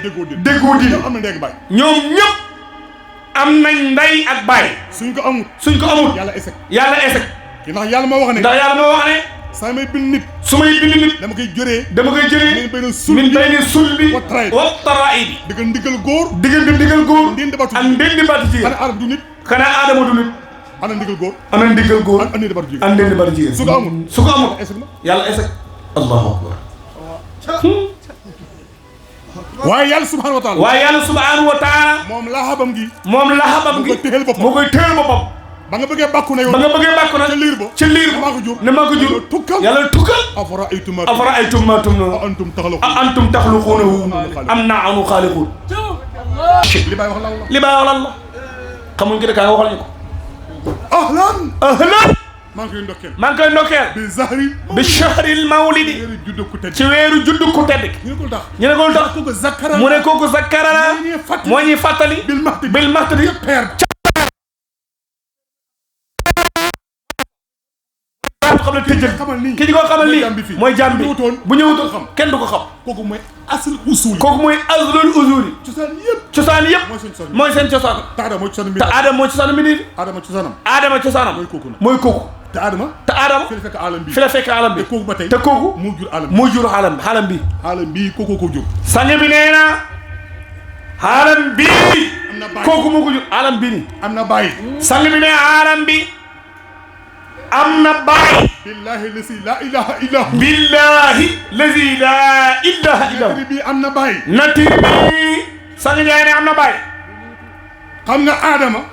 déggoo diine ñoom ñëpp am nañ ndey ak baay suñ ko amul yàlla échec ndax yàlla moo wax ne saa may bind nit su may bind nit dama koy jëree min bayni sulbi wa taraa'ibi diggante ndigal góor ak ndendi batu jigéen xanaa Adama du nit ana ndigal góor ak ndendi batu jigéen su ko amul yàlla échec allahu akbar waaye yàlla subhanahu wa taala moom lahabam gi moo koy téyel boppam ba nga bëggee bàkku na ca liir ba ne maa ko jur yàlla tukkal afara aytum ma tumnun a antum taxluquunahu am nahnu xaaliquun li bay wax lan la xamuñ ki de kaa nga waxal ñu ko ahlan maa ngi koy ndokkeel bi shahril mawlidi ci weeru juddu ku tedd ñu ne ko lu tax mu ne kooku zakkara la moo ñuy fàttali bil mahdi xam ne tëjël ki ñu ko xamal lii mooy jaam bi bu ñëwutoon kenn du ko xam kooku mooy aslul usuli cosaan yëpp mooy seen cosaan te Adama mooy cosaanu mbir Adama cosaanam mooy kooku te Adama fi la fekk alam bi te kooku moo jur alam bi kooku ko jur sang bi nee na alam bi kooku moo ko jur alam bi ni am na baay sang bi nee alam bi am na baay billahi lazi la ilaha illa hu natiri bi am na baay natiri bi sang Njaay ne am na baay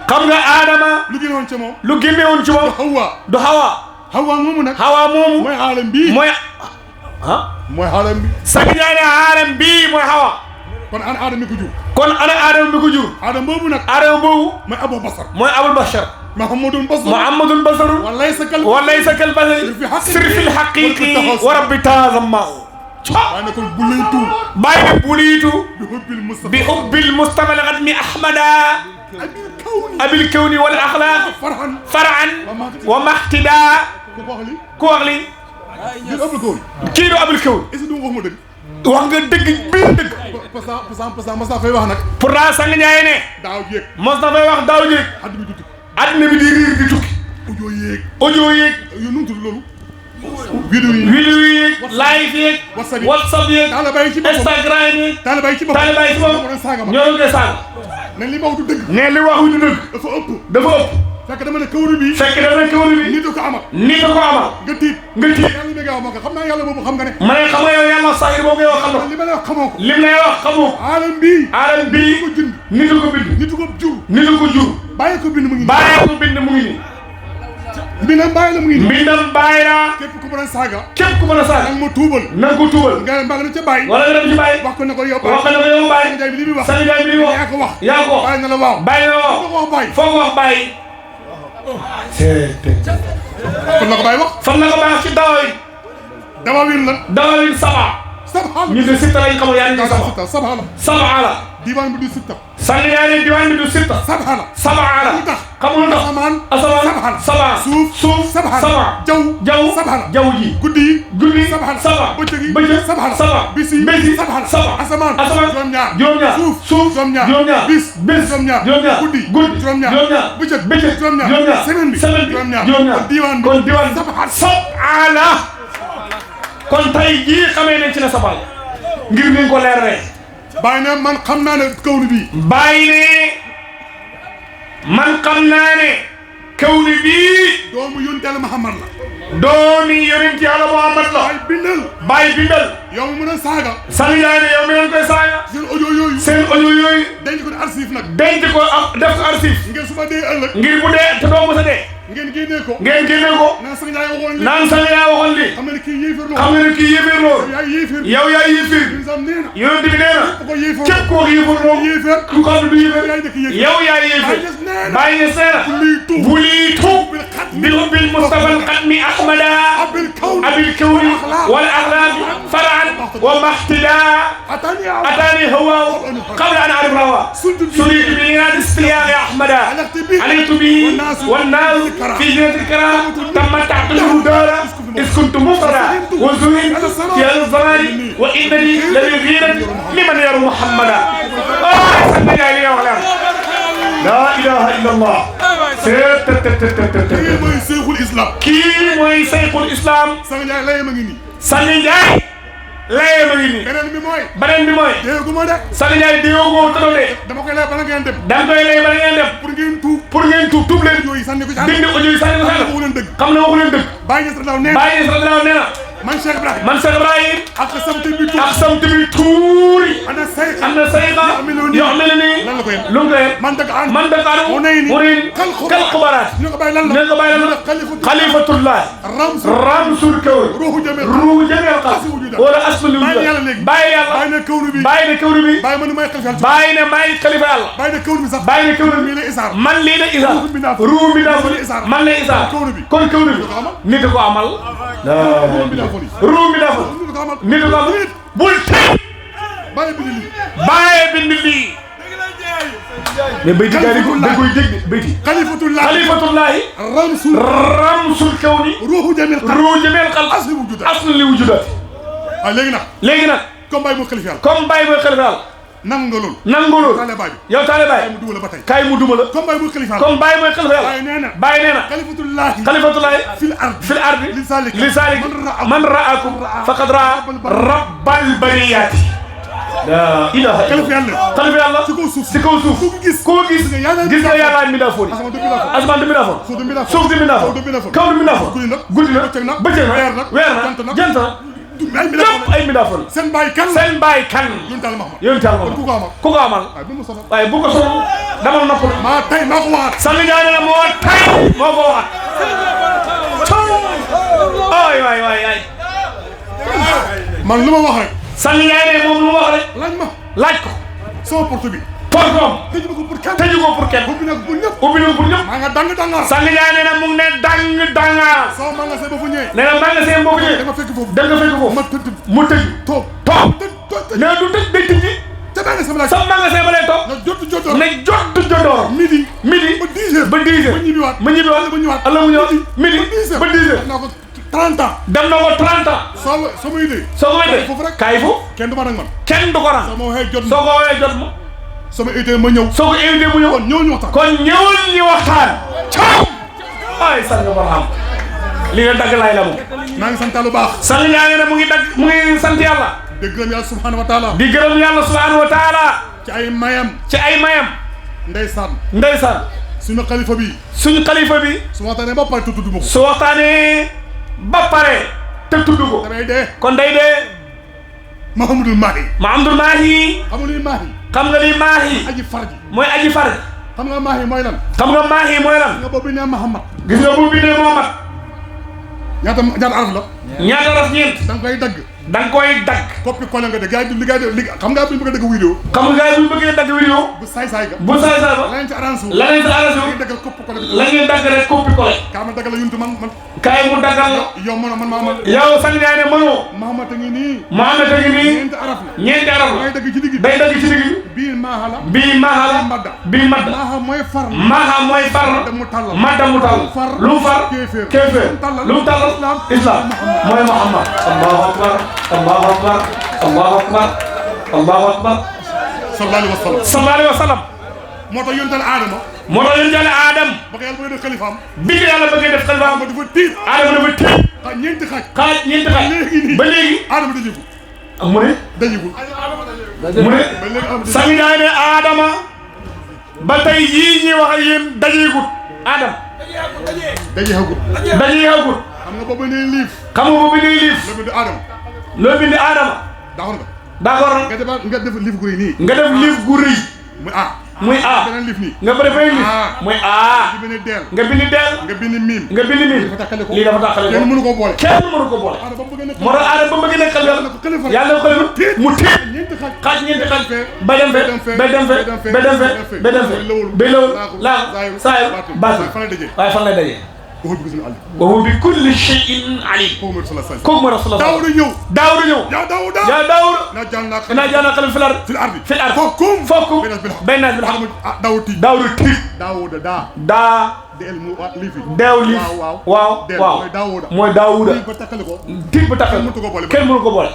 xam nga Adama lu génne woon ci moom du Hawa moomu nag mooy aalam bi mooy aalam bi sang Njaay ne aalam bi mooy Hawa kon ana Adama mi ko jur Adama boobu mooy Abou Bashar محمد بصر وليس كالبصر سر في الحقيقي ورب تازمه باين بوليتو بحب المصطفى الغدم أحمد أبي الكون والأخلاق فرعا ومحتدا كوغلي كيلو أبي الكون wax nga dëgg biir dëgg. parce que mos naa fay wax nag. pourtant sang Ndiaye ne. daaw jéeg. mos na fay wax daaw jéeg. adduna bi di riir di tukki. audio yeeg. yu nu mu tudd loolu. vidéo yeeg. live yeeg. whatsapp yeeg. Instagram yeeg. taaliba yi ci boppam ñoo doon koy saaga. ne li ma wax du dëgg. ne li wax du dëgg. dafa ëpp. fekk dama ne kawru bi. nit a ko amal. nga tiit. yàlla mi nga wax moo ko xam naa yàlla boobu xam nga ne. ma ne xam nga yow yàlla saa yi boo ngay wax xam nga. li ma lay wax xamoo ko. lim lay wax xamoo ko. aalam bii. nit ko bind. nit ko jur. bàyyi ko bind mu ngi nii. mbindam bàyyi la mu ngi nii. mbindam bàyyi la. képp ku mën a saaga. nang ma tuubal. nang ko tuubal. nga dem ca bàyyi. wala nga dem ci bàyyi. wax ko ne ko yow bàyyi. Sani bi li muy wax. yaa ko wax. bàyyi na la waaw. foog wax bàyyi. fan la ko bàyyi wax. ci dawawin. dawawin saba. ñu de sitta lañ xamul yaa ngi saba la. diwaan bi du sitta. Sani yaa ne diwaan bi du sitta. saba la. xamul ndax asamaan saba. suuf saba. jaww ji. guddi saba. bëccëg saba. bisi saba. asamaan juróom-ñaar. suuf juróom-ñaar. bis juróom-ñaar. guddi juróom-ñaar. bëccëg juróom-ñaar. semaine bi juróom-ñaar. kon diwaan saba la. kon tey jii xamee nañ ci ne sabal ngir ni ko leeree. bàyyi ne man xam naa ne kawlu bii. bàyyi ne man xam naa ne kawlu bii. doomu yonent Yàlla Muhammad la. doomi yonent Yàlla Muhammad la. bàyyi bindal. yow mu mën a saaga. Sani yaa ne yow mi leen koy saaga. seen audio yooyu. denc ko archive nag. denc ko def ko archive. ngir su ma dee ëllëg. ngir bu dee te doo mos a dee. ngeen génnee ko. naan Sani yaa waxoon lii. xam nga ne kii yéefar loo. yow yaa yéefar. yonent bi nee na. képp koo yéefar loo. ku ko xam ne du yéefar. yow yaa yéefar. bàyyi ne seena. bu lii tuub. bil Mustafa al-Xatmi Ahmada. abil kawni wal axlaaqi faraan wa maxtida. ataani hawaaw qabla an arif rawa. suriitu bi inaad istiyaaqi Ahmada. alaytu bi wannaasu في جنة الكرام تمتعت له دارا إذ كنت مفردا وزهدت في هذا الزمان وإنني لبغيرة لمن يرى محمدا. لا إله إلا الله. kii mooy Seyxul Islam. kii mooy Seyxul Islam. Sani Ndiaye layee ma ngi nii. Sani Ndiaye layee ma ngi nii. beneen bi mooy. déggoo ma de. Sani Ndiaye déggoo ko tëddoo de. dama koy lay bala ngeen dem. pour ngeen tuub leen. audio yi sànni ko ci dindi audio yi sànni ko ci waxu leen dëgg. xam ne waxu leen dëgg. Baye Niass radiyallaahu nee na. man Cheikh Ibrahim. ak sam bi tuuri. ana sayqa. yu'minuni. lan la ko yem. lu mu ko yem. man Dakar. mu ne kal xubaraat. ñu ko bàyyi lan la. xalifatullah. ramsul kawn. ruuhu jameel xalq. wala asfal wujud. bàyyi yàlla. bàyyi ne kawnu bi. bàyyi ma ni may xalifa yàlla. bàyyi ne may xalifa yàlla. bàyyi ne kawnu bi sax. bàyyi ne kawnu bi. man lii de isaar. ruuhu bi naa man la isaar. kon kawnu bi. nit ko amal. ruum bi dafa nit ko am bul tey bàyyi bind lii mais bayti gaari da koy dégg bayti xalifatullahi ramsul kawni ruuhu jameel xalq asl li wujudaat. léegi nag comme bàyyi mooy xalifa yàlla nangu nga loolu yow taale baay kaay mu duma la comme bàyyi mooy xalifa yàlla bàyyi nee na xalifatullahi fil ardi li saalik man raakum faqad raa rabbal bariyaati. la ilaha illallah xalifa yàlla si kaw suuf koo gis nga yàlla mi daa fooni asamaan du mi daa foon suuf du mi daa foon kaw du mi daa foon guddi na bëccëg na weer na jant na ñëpp ay midaafoon. seen baay kan. yonent Yàlla Muhammad ku ko amal. waaye bu ko sonal dama noppal. maa ko waxaat. Sani Ndiaye ne moo ko waxaat. waay. man lu ma wax rek. Sani Ndiaye ne moom lu ma wax rek. laaj ko. sama porte bi. tëju ko pour kenn. ubbi na ko pour ñëpp. maa nga dang. Sani Ndiaye nee na mu ngi ne dang. soo magasin ba fu ñëwee. nee na magasin boobu ñëwee. da nga fekk foofu. ma tëdd mu tëj. toog. nee du tëj day tëj. ca magasin ba lay toog. na jot jotoor. midi. ba 10 heures. ma ñibbiwaat. Allah mu ñëwaat. midi ba 10 heures. 30 ans. dem na ko 30 ans. soo ma idée. soo ko idée foofu rek kaay foofu. kenn du ma nag man. kenn du ko ran. soo ma waxee jot ma soo ko waxee jot ma. soo ma idée ma ñëw. soo ko invité mu ñëw. kon ñëw ñu waxtaan. kon ñëwul ñu waxtaan. caaw. ay sang Barham. li nga dagg laay la moom. maa ngi sant lu baax. sang yaa ngi ne mu ngi dagg mu ngi sant yàlla. di gërëm yàlla subhanahu wa taala. di gërëm yàlla subhanahu wa taala. ci ay mayam. ci ay mayam. ndeysaan. ndeysaan. suñu xalifa bi. suñu xalifa bi. su waxtaanee ba pare te tudd ma ko. su waxtaanee ba pare te tudd ko. damay dee. kon day dee. Mahamadul Mahi. Mahamadul Mahi. xam nga luy Mahi. xam nga luy Mahi. aji farji. mooy aji farji. xam nga Mahi mooy lan. xam nga Mahi mooy lan. nga boobu nee Mahamad. gis nga boobu nee Muhammad. ñaata araf la. ñaata araf ñeent. da nga koy dagg. da nga koy dagg. copie collé nga de gars yi li gars yi xam nga bu ñu bëgg a dagg vidéo. xam nga gars yi bu ñu bëggee dagg vidéo. bu saay-saay ga. bu saay-saay ba. la leen ci arrangé wu. la leen ci arrangé wu. la daggal copie collé. la ngeen dagg rek copie collé. kaa ma daggal la yuntu man. kaay mu daggal la. yow man maa yow sang yaay ne mënoo. Mahamad a ngi nii. Mahamad a ngi nii. ñeenti araf la. ñeenti araf la. day dagg ci digg. day dagg ci digg. bii maaha la. bii maaha la. madda. bii madda. maaha mooy far. maaha mooy far. madda mu tàllal. madda mu tàllal. lu mu far. kéeféer. lu mu tàllal. islam. mooy Muhammad. allahu akbar. allahu akbar. allahu akbar. allahu akbar. sallallahu alayhi wa sallam. sallallahu alayhi wa sallam. moo tax yontal aadama. moo tax yontal Adam. ba ko yàlla bëgg def xalifaam. bi nga yàlla bëggee def xalifaam. Adama dafa tiit. Adama dafa tiit. xaaj ñeenti xaaj. xaaj ñeenti xaaj. ba léegi. Adama dajegul. mu ne. dajegul. mu ne. ba léegi Adama sami daa ne Adama. ba tey yii ñuy wax ak yéen dajeegut. Adam. dajeegut. dajeegut. xam nga boobu nee liif. xam nga boobu nee liif. la bind Adama. loo bind Adama. d'accord nga. d'accord nga def liif gu rëy nii. nga def liif gu rëy. muy A. muy A. beneen liif nii. nga bëri fay liif. muy A. nga bind deel. nga bind deel. nga bind miim. nga bind miim. lii dafa taxale ko. kenn mënu ko boole. kenn mënu ko boole. moo tax Adama ba mu bëgg a nekkal yàlla. yàlla na ko xalifa mu tiit. xaaj ñeenti xaaj. ba dem fe ba dem fe ba dem fe ba dem fe ba lawul laa saa baatu waaye fan lay dajee. وهو بكل شيء عليم. كم رسول الله. داود ñëw. داود ñëw. يا داود. يا داود. إنا جعلنا خليفة في الأرض. في الأرض. فكم بين الناس بالحق. داود تي. داود تي. داود دا. دا. del mu lifi. deew lif. waaw waaw. mooy Daawuda. tiit ba takkal kenn mënu ko boole.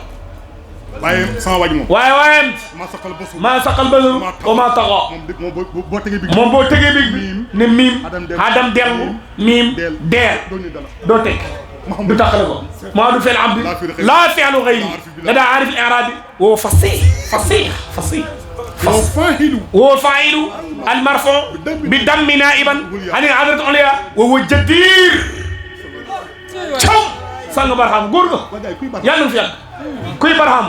waaye sama waaj moom. waaye. maa saqal basu. wa maa taxa. moom boo tegee big bi. ne miim. adam dellu. miim deer. doo teg. du taxale ko. maa du fel abdi. laa fi'lu ghayri. nga daa aarif al-i'raab woo fasih. وهو فاعل المرفوع بدم نائبا عن العذرة العليا وهو جدير. sang Barham góor nga yàlla na fi yàgg kuy Barham.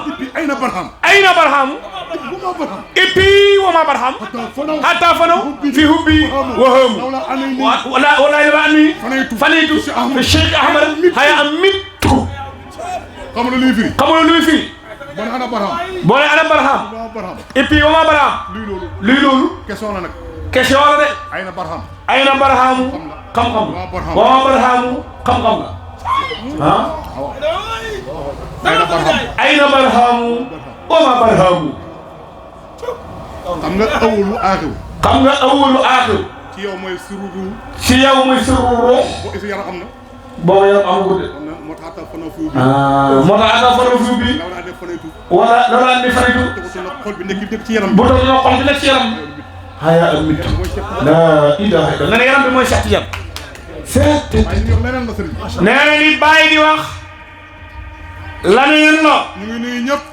ayna Barham. et puis wa ma Barham. hatta fanaw fi hubbi wa hum wala yaba anni fanaytu fi Cheikh Ahmad haya am mittu. xam nga luy firi. boo nee ana Barham. boo nee ana Barham. et puis wa ma Barham. luy loolu. question la nag. question la de. ayna Barham. ayna Barham. xam-xam la. wa ma Barham xam-xam la. ah. ayna Barham. ayna Barham. wa ma Barham. xam nga awwalu aaxiru. xam nga awwalu aaxiru. ci yow mooy sururu. ci yow mooy sururu. boo isi yaram am na. boo yaram amagul de. moo tax atta fanoo fi ubbi. moo tax atta fanoo fi ubbi. daw naa def fanaytu. wala daw naa def fanaytu. xol bi nekk ci yaram. bu doon xol bi nekk ci yaram. haya ak mit. la ilaha illa nga ne yaram bi mooy Cheikh Tidiane. nee na li bàyyi di wax. laneen la. ñu ngi nuyu ñëpp.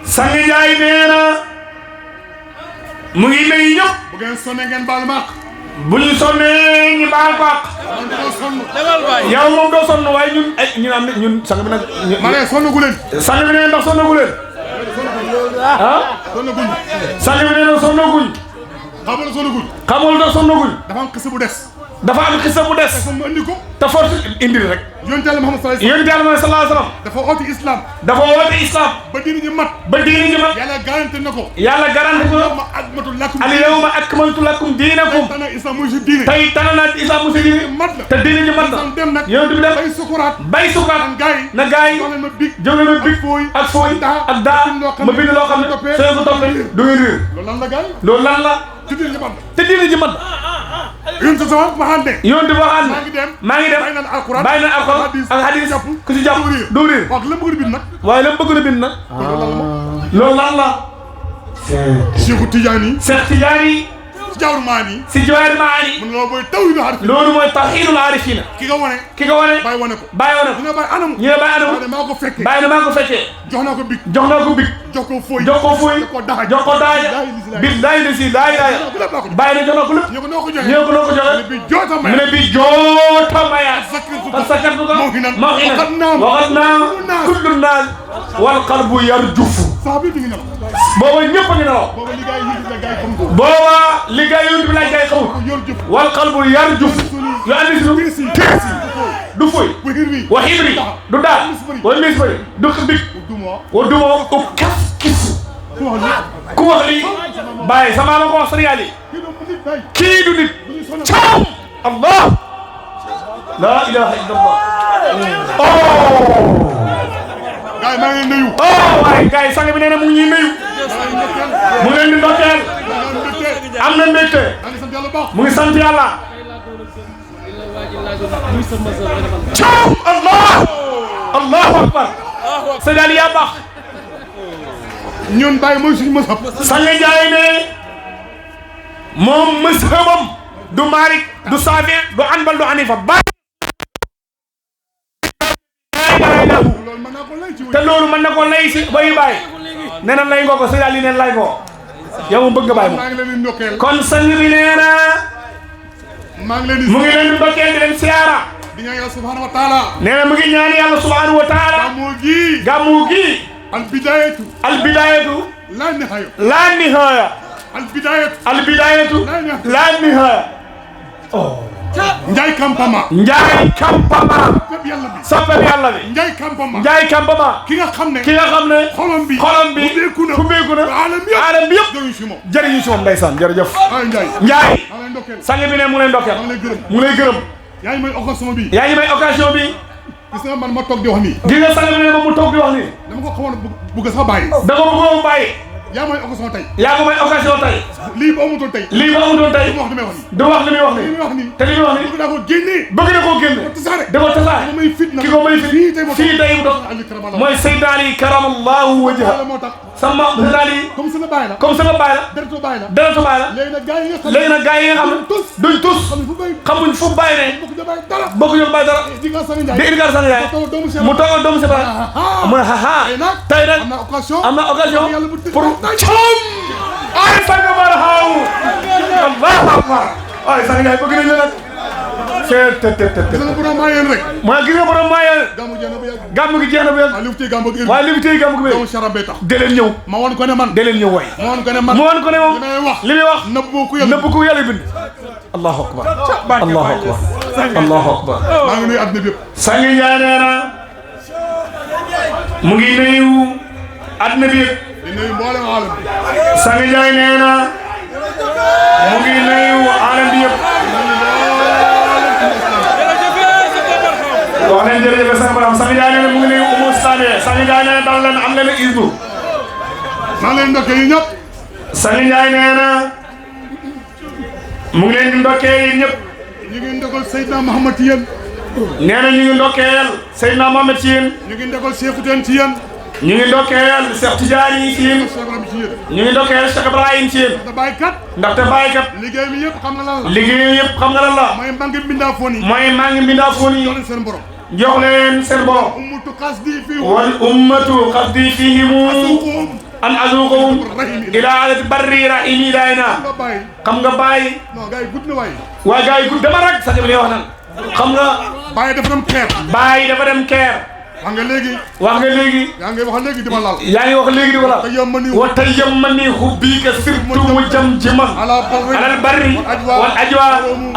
sang Njaay nee na. mu ngi nuyu ñëpp. bu ngeen sonnee ngeen baal ma. bu ñu sonnee ñu baal ko ak. yow moom doo sonn waaye ñun ay ñun am ñun sang bi nag. ma ne sonnagu leen. sang bi nee ndax sonnagu leen. ah. sonnaguñ. sang bi nee na sonnaguñ. xamul sonnaguñ. xamul da sonnaguñ. dafa am xisa bu des. dafa am xisa bu des. mu indi ko. te force indil rek. yonent Yàlla Muhammad sallallahu alayhi wasallam. yonent Yàlla Muhammad sallallahu alayhi wasallam. dafa oote islam. dafa woote islam. ba diini ji mat. ba diini ji mat. yàlla garanti na ko. yàlla garanti ko. al yawma akmaltu lakum diinakum. tey tànn islam muy si diine. tey tànn naa islam muy si diine. mat na te diini ji mat na. yonent bi dem bay sukuraat. na gaay jóge ma big. ak fooy ak daa ma bind loo xam ne soo ko toppee du ngeen réer. loolu lan la gaay. loolu lan la. te diini ji mat na. te diini ji mat na. yonent sama waxaan ne yonent waxaan maa ngi dem bàyyi na alquran ak hadis ku ci jàpp doo réer wax la bëgg bind nag waaye la bëgg na bind nag loolu lan la Cheikh Tidiane si Jawharatul Maani mun loolu mooy tawhidul arifin loolu mooy tawhidul arifin ki nga wane bàyyi wane ko ñu ne bàyyi anamu bàyyi na maa ko fekkee jox naa ko big jox ko fooy jox ko daaja billahi la si laay bàyyi na jox na ko lépp ñoo ko noo ko joxe bi joota mu ne bi joota maya sakartu ko mawhinan waxat naa kullu naas wal qalbu yarjufu booba ñëpp a ngi nelaw booba li gaa yonent bi laaj gaa yi xamul wal qalbu yarjuf yu andi si teesi du foy wa xibri du daal wa misbari du xibik wa duma u kaf kis ku wax lii bàyyi sama ma ko wax sëriñ Ali kii du nit caam allah la ilaha illallah gaay maa ngi nuyu waaye gars yi sang bi nee na mu ngi ñuy nuyu mu ngi leen di ndokkeel am na mbégte mu ngi sant yàlla caam allahu akbar sëñ Ali yaa baax ñun Baye mooy suñu mësab sang Njaay ne moom mësabam du Maalik du Saafi du Anbal du Hanifa te loolu mën na ko lay si bayu Baye nee na lay ngoo ko sëñ Ali neen lay ngoo yow mu bëgg Baye moom kon sang bi nee na mu ngi leen di ndokkeel di leen siyaara di ñaan yàlla subhanahu wa taala nee na mu ngi ñaan yàlla subhanahu wa taala gàmmu gi al bidayatu la nihaya al bidayatu la nihaya Njaay Kampama soppal yàlla bi Njaay Kampama ki nga xam ne xolom bi xumbeeku na alam bi yëpp jëriñu si moom ndeysaan jërëjëf Njaay sang bi ne mu lay ndokkeel mu lay gërëm yaa ngi may occasion bi gis nga man ma toog di wax nii gis nga sang bi ne ma mu toog di wax nii dama ko xamoon bëgg sax bàyyi da ko bëggoon bàyyi yaa may occasion tey lii bu amutoon tey du wax li muy wax nii te li muy wax nii bëgg naa ko génne da ko tasaare ki ko may fit fii tey mu toog mooy Seydina Ali karamallahu wajha sama Seydina Ali comme sama baay la deretu baay la léegi nag gars yi nga xam ne duñ tus xamuñ fu bàyyi ne bokk ñu bàyyi dara di Idrissa Sang Ndiaye mu toog doomu si baay mu ne tey nag am na occasion pour ay sang marhaw allahu akbar ay sang Ndiaye bëgg nañ la nag gis nga borom maa yéen rek mooy gis nga borom maa yéen gàmmu gi jeex na bu yàgg waaye li mu téye gàmmu gi bi de leen ñëw ma woon ko ne man de leen ñëw waay ma woon ko ne man moom li muy wax nëbb ko yàlla bind allahu akbar allahu akbar maa ngi nuyu àdduna bi yëpp sang Ndiaye nee na mu ngi nuyu àdduna bi yëpp di nuyu mboolem alam bi sang Ndiaye nee na mu ngi nuyu alam bi yëpp wax leen jërëjëf sang Baram sang Ndiaye nee na mu ngi nuyu umu islami sang Ndiaye nee na dal leen am leen isbu maa ngi leen ndokkee yi ñëpp sang Ndiaye nee na mu ngi leen di ndokkee yi ñëpp ñu ngi ndokkal Seydina Mohamed ci yéen nee na ñu ngi ndokkeel Seydina Mohamed ci yéen ñu ngi ndokkal Cheikh Tidiane ci yéen ñu ngi ndokkeel Cheikh Tidiane ci yéen ñu ngi ndokkeel Cheikh Ibrahim ci yéen ndaxte bàyyikat liggéey mi yëpp xam nga lan la liggéey yëpp xam nga lan la mooy maa ngi mbindaafoon yi jox leen seen borom jox leen seen borom ummatu qasdi fihim wal ummatu qasdi fihim an azuqahum ila adati barri rahimi dayna xam nga bàyyi non gars yi gudd na waay waaye gars yi gudd dama rek sax li wax nan xam nga bàyyi dafa dem keer wax nga léegi yaa ngi wax léegi di ma laal di ma laal wa tayammani hubbika sirtu mujamjiman ala barri wal ajwa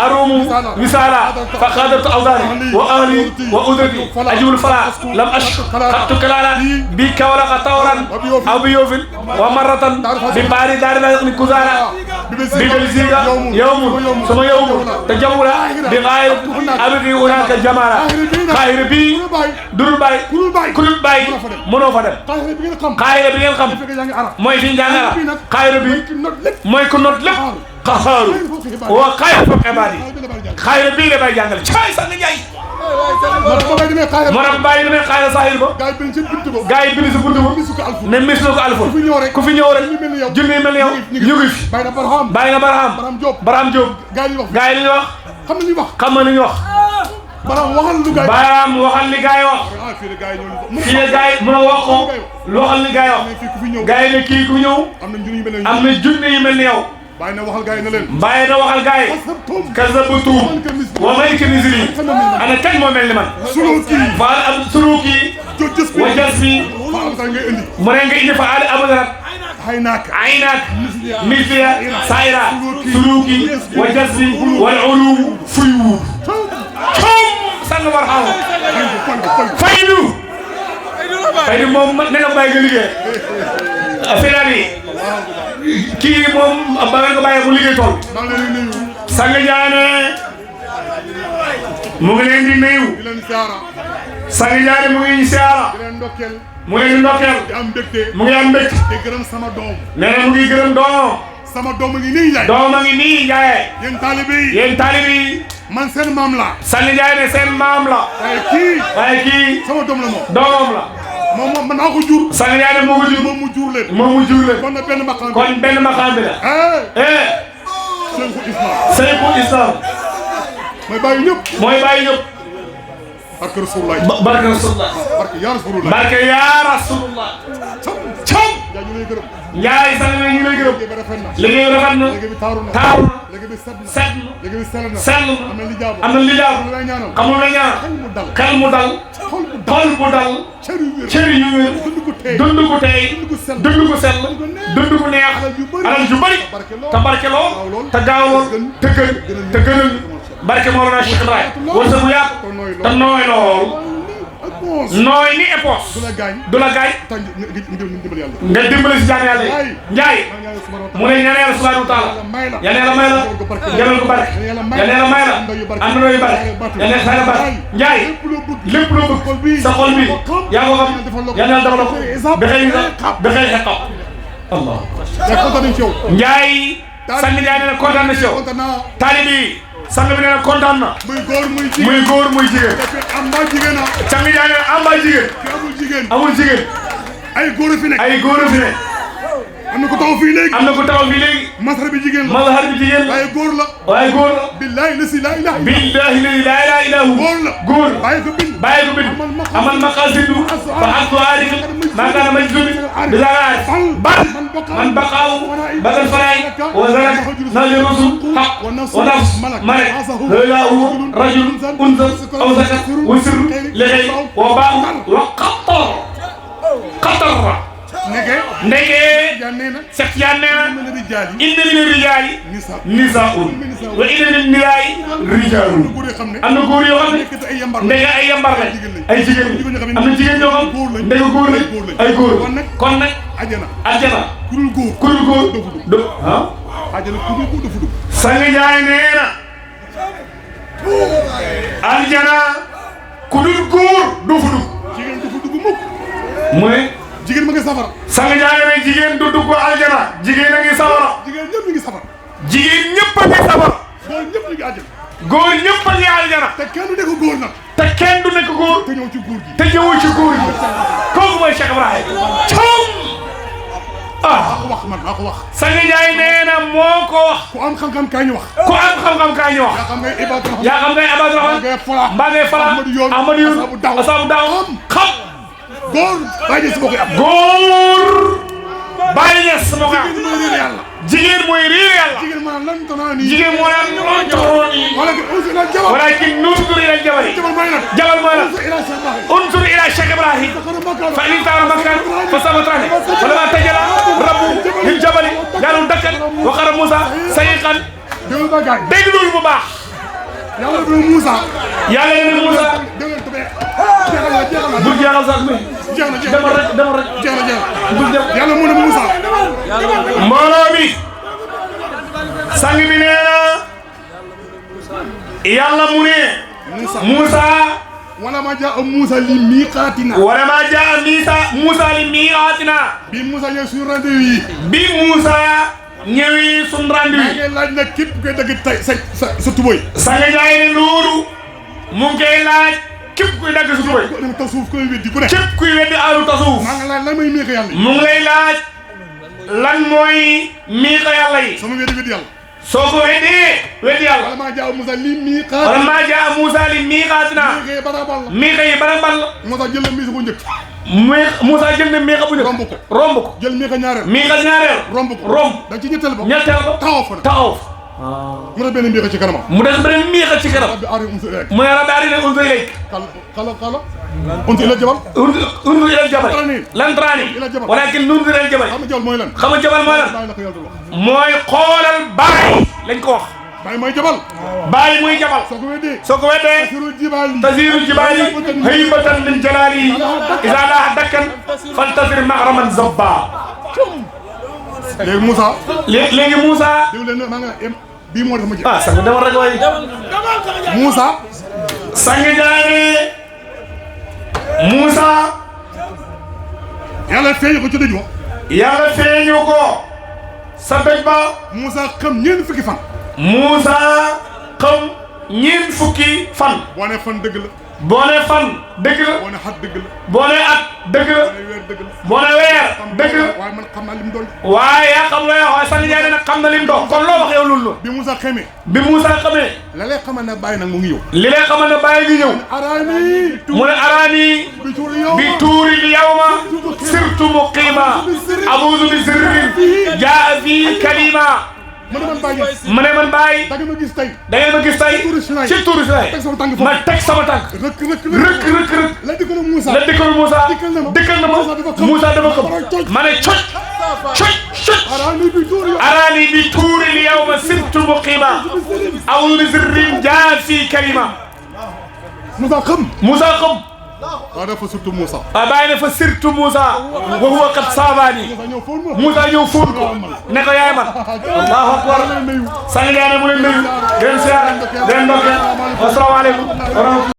arumu wisala fa qadartu awdani wa ahli wa udrati ajul fala lam ashqatu kalala bi kawla tawran aw bi yofil wa maratan bi bari dar la ni kuzara bi belziga yawmun sama yawmun tajawula bi ghayr abdi hunaka jamala khayr bi durul bay kulul bàyyi mënoo fa dem xaayira bi ngeen xam mooy fi njàng arab xaayira bi mooy ku not lépp qaxaaru wa xayra fawqa ibaadi xayra bii la bay jàngale caay sang Njaay moo tax bàyyi demee xayra sahil ba gars yi bind si buntu ba ne mis na ko alfun ku fi ñëw rek junni mel ni yow ñu ngi fi bàyyi nga Barham Diop gars yi li ñu wax xam na li ñu wax Barham waxal li gars yi wax fii ne gars yi mën a wax ko lu waxal li gars yi wax gars yi ne kii ku ñëw am na junni yu mel ni yow bàyyi na waxal gars yi ne leen bàyyi na waxal gars yi kasabtum wa may ka misli ana kan moo mel ni man faal am suluki wa jasbi mu ne nga indi fa ali abadarat aynaak misliya sayra suluki wa jasbi wal ulu fuyu sang Barham faydu moom ne nga bàyyi nga liggéey affaire yi kii moom ba nga ko bàyyi mu liggéey tool sang Diané mu ngi leen di nuyu sang Diané mu ngi siyaara mu ngi leen di ndokkeel mu ngi am mbégte di gërëm sama doom nee na mu ngi gërëm doom sama doom a ngi nii Ndiaye doom a ngi nii Ndiaye yéen taalibe yi man seen maam la sang Diané seen maam la waaye kii sama doom la moom doomam la moom man naa ko jur sang Diané moo ko jur moom mu jur leen kon benn maqaam bi la Seyxul Islam mooy bàyyi ñëpp barke Rasulullah barke Rasulullah barke yaa Rasulullah cam Njaay sang na ñu lay gërëm liggéey bi rafet na taaru na set na sell na am na li jaabu xamul la ñaan xel mu dal xol bu dal cër yu wér dund gu tey dund gu sell dund gu neex alal ju bari te barke lool te gaaw lool te gën te gënal barke Mawlana Cheikh Ibrahima wërsëg bu yaatu te nooy lool nooy ni épos du la gaañ nga dimbali si jaan yàlla yi Njaay mu ne ñaan yàlla subhanahu wa taala yal na yàlla may la jëmal ko barke yal na yàlla may la am na yu barke yal na yàlla barke Njaay lépp loo bëgg sa xol bi yaa ko xam yal na yàlla defal ko ba xëy xeqaw Allah Njaay sang Njaay nee na kontaan na si yow taalibi sang bi nee na kontaan na muy góor muy jigéen sang Njaay nee na am ba jigéen amul jigéen ay góor fi nekk am na ko taxaw fii léegi masar bi jigéen la waaye góor la billahi la ilaha illa hu góor bàyyi ko bind amal maqasidu fa aslu arif ma kana majzumi bizaar bal man baqaaw badal faray wa zarat najir rusul haq wa nafs malak lahu rajul unzar aw zakat wa sir lihay wa ba'u wa qatar ndege Seex Tijaan nee na inna mina rijaali nisaa'un wa inna mina nisaa'i rijaalun am na góor yoo xam ne ndege ay yambar lañ ay jigéen am na jigéen ñoo xam ndege góor lañ ay góor kon nag àjjana ku dul góor do sang Njaay nee na àjjana ku dul góor du fu dugg mu ne jigéen ma ngi safara sang Njaay ne jigéen du dugg aljana jigéen a ngi safara jigéen ñëpp ñu ngi safara jigéen ñëpp a ngi safara góor ñëpp ñu ngi aljana góor ñëpp a ngi aljana te kenn du nekk góor nag te kenn du nekk góor te ñëw ci góor gi te ñëwul ci góor gi kooku mooy Cheikh Ibrahima maa ko wax sang Njaay nee na moo ko wax ku am xam-xam kaay ñu wax yaa xam ngay Ibadu Rahman mbaa ngay Fala Ahmadu Yoon Asaabu Daaw xam góor bàyyi ñes moo koy am góor bàyyi ñes moo koy am jigéen mooy riir yàlla jigéen moo naan lan tonaa nii jigéen moo naan lan tonaa nii walakin nunzur ila al-jabal jabal mooy lan unzur ila Cheikh Ibrahim fa in taara makkan fa sawfa tarani falamma tajalla rabbu lil jabali ja'alahu dakkan wa qarra Musa sayiqan dégg loolu bu baax yàlla du Musa bu jeexal sax mi demal rek yàlla mu ne Musa mbooloo mi sang bi nee na yàlla mu ne Musa wala ma jaa Musa li miqaatina Musa li miqaatina bi Musa ñëw suñu rendez-vous yi bi Musa ñëwi sun randi wi ngay laaj nag képp koy dagg tay sa tubóy Sanga Njaay ne loolu mu ngi koy laaj képp kuy dagg sa tubóy tasawuf koy weddi ku ne képp kuy weddi aalu tasawuf maa ngi laaj lan mooy miixa yàlla yi mu ngi lay laaj lan mooy miixa yàlla yi sama weddi yàlla soo ko weddi yàlla wala maa jaa Moussa li miiqaat wala maa jaa Moussa li miiqaatina miixa yi barabal la Moussa jël na miixa bu njëkk Moussa jël na miixa bu njëkk romb ko jël miixa ñaareel romb da ci ñetteel ba taxaw fa mu des benn miixa ci kanam mu des benn miixa ci kanam mu ne rabbi arina unzur ilayk xala unzur ila jabal unzur ila jabal lan taraani walakin unzur ila jabal xam nga jabal mooy lan mooy xoolal baay lañ ko wax baay mooy jabal soo ko weddee tasiiru jibaali haybatan min jalaali iza laa dakkan faltasir mahraman zabba léegi Moussa bii moo def ma jël sang dama rek waay Moussa sang jaane Moussa yàlla feeñu ko ci dëj wa yàlla feeñu ko sa dëj ba Moussa xam ñeent fukki fan boo ne fan dëgg la boo ne fan dëgg la boo ne xat dëgg la boo ne at dëgg la boo ne weer dëgg la waaye man xam naa lim doon waaye yaa xam la yoo xam ne Sanga Njaay nag xam na lim doon kon loo wax yow loolu bi Moussa xamee la lay xamal ne bàyyi nag mu ngi ñëw li lay xamal ne bàyyi ngi ñëw mu ne araani bi tuuri li yawma sirtu muqima abudu bi sirrin jaa fi kalima ma ne man bàyyi da ngeen ma gis tey ci tuuri si ma teg sama tànk rëkk la dikkal Moussa dikkal na ma Moussa dafa xam ma ne coc araani bi tuuri li yawma sirtu muqima abudu bi sirrin jaa fi kalima Moussa xam waaw dafa surtout Moussa bàyyi na fa surtout Moussa wa huwa qad saabaani Moussa ñëw fóon ko ne ko yaay man allahu akbar Sanga Njaay mu leen nuyu den siyaare den ndokkee asalaamaaleykum